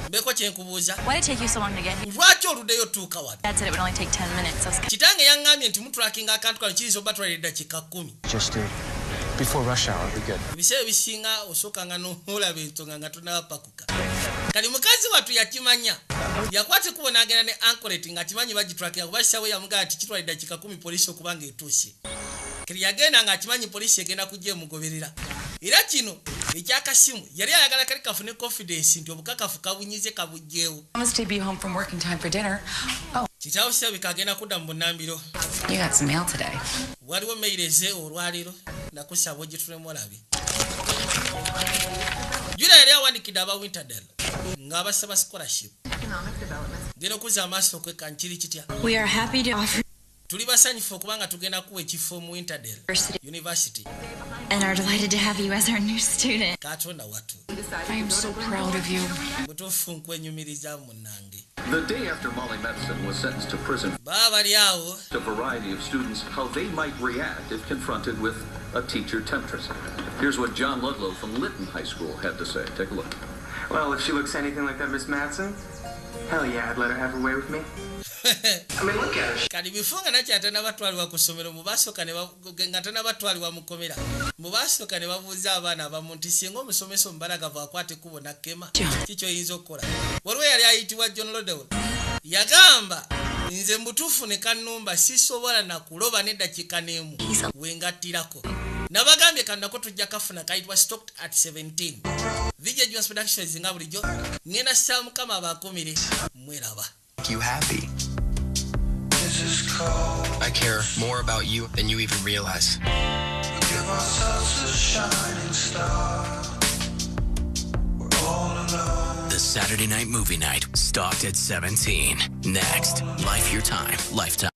Mbeko kyenkubuuza. Why did it take you so long to get here? Lwaki oluddeyo tuuka wano? Dad said it would only take 10 minutes. I was Kitange yaŋŋambye nti mutulakinga akantu kano kiyinza obatwalira eddakiika 10. Just do it. Before rush hour, be good. Ebiseera ebisinga osookanga n'olaba ensonga nga tonabapakuka. Kali mukazi wattu yakimanya, yakwata ekkubo n'agenda ne ankolet ng'akimanyi bagitulakira, kuba kisaawe yamugamba nti kitwala eddakiika 10 poliisi okuba ng'etuuse. Kali yagenda ng'akimanyi poliisi egenda kujja emugoberera. Era kino ekyakasimu yali ayagala kali kafune confidence nti obukakafu kabunyize kabugyewo. Promised to be home from work in time for dinner. Oh, Kitaawo kirabika agenda kudda mu bunnambiro. you got some mail today. Waliwo mail eze olwaleero, nakusaba ogitulemu olabe. Jula yali awandikidde aba Winterdale ng'abasaba scholarship. Genda okuzza amaaso okweka nkiri kitya. We are happy to offer Tuli basanyufu okubanga tugenda kuwa ekifo mu Winterdale University and are delighted to have you as our new student. Katonda wattu. I am so proud of you. Butuufu nkwenyumiriza munnange. The day after Molly Madison was sentenced to prison, Baba bali awo. a variety of students how they might react if confronted with a teacher temptress. Here's what John Ludlow from Lytton High School had to say. Take a look. Well, if she looks anything like that Miss Madsen, hell yeah, I'd let her have her way with me. I mean, look at her. Kati bifunga nakyo atanabatwalibwa ku ssomero mu basooka ne nga tanabatwalibwa mu kkomera, mu basooka ne babuuza abaana abamu nti singa omusomesa omubalagavu akwata ekkubo nakkema, kikyoyinza okukola? Waliwo yali ayitibwa John Lodewell, yagamba nze mubutuufu ne kannumba sisobola nakuloba n'eddakiika n'emu wengattirako. Nabagambye kanako tujja kafuna kayitibwa Stocked at 17. VJ Jones Productions, nga bulijjo ngenda ssaba Mukama abakumire, mweraba. Make you happy. I care more about you than you even realize. The Saturday Night Movie Night, Stalked at 17. Next, Life Your Time, Lifetime.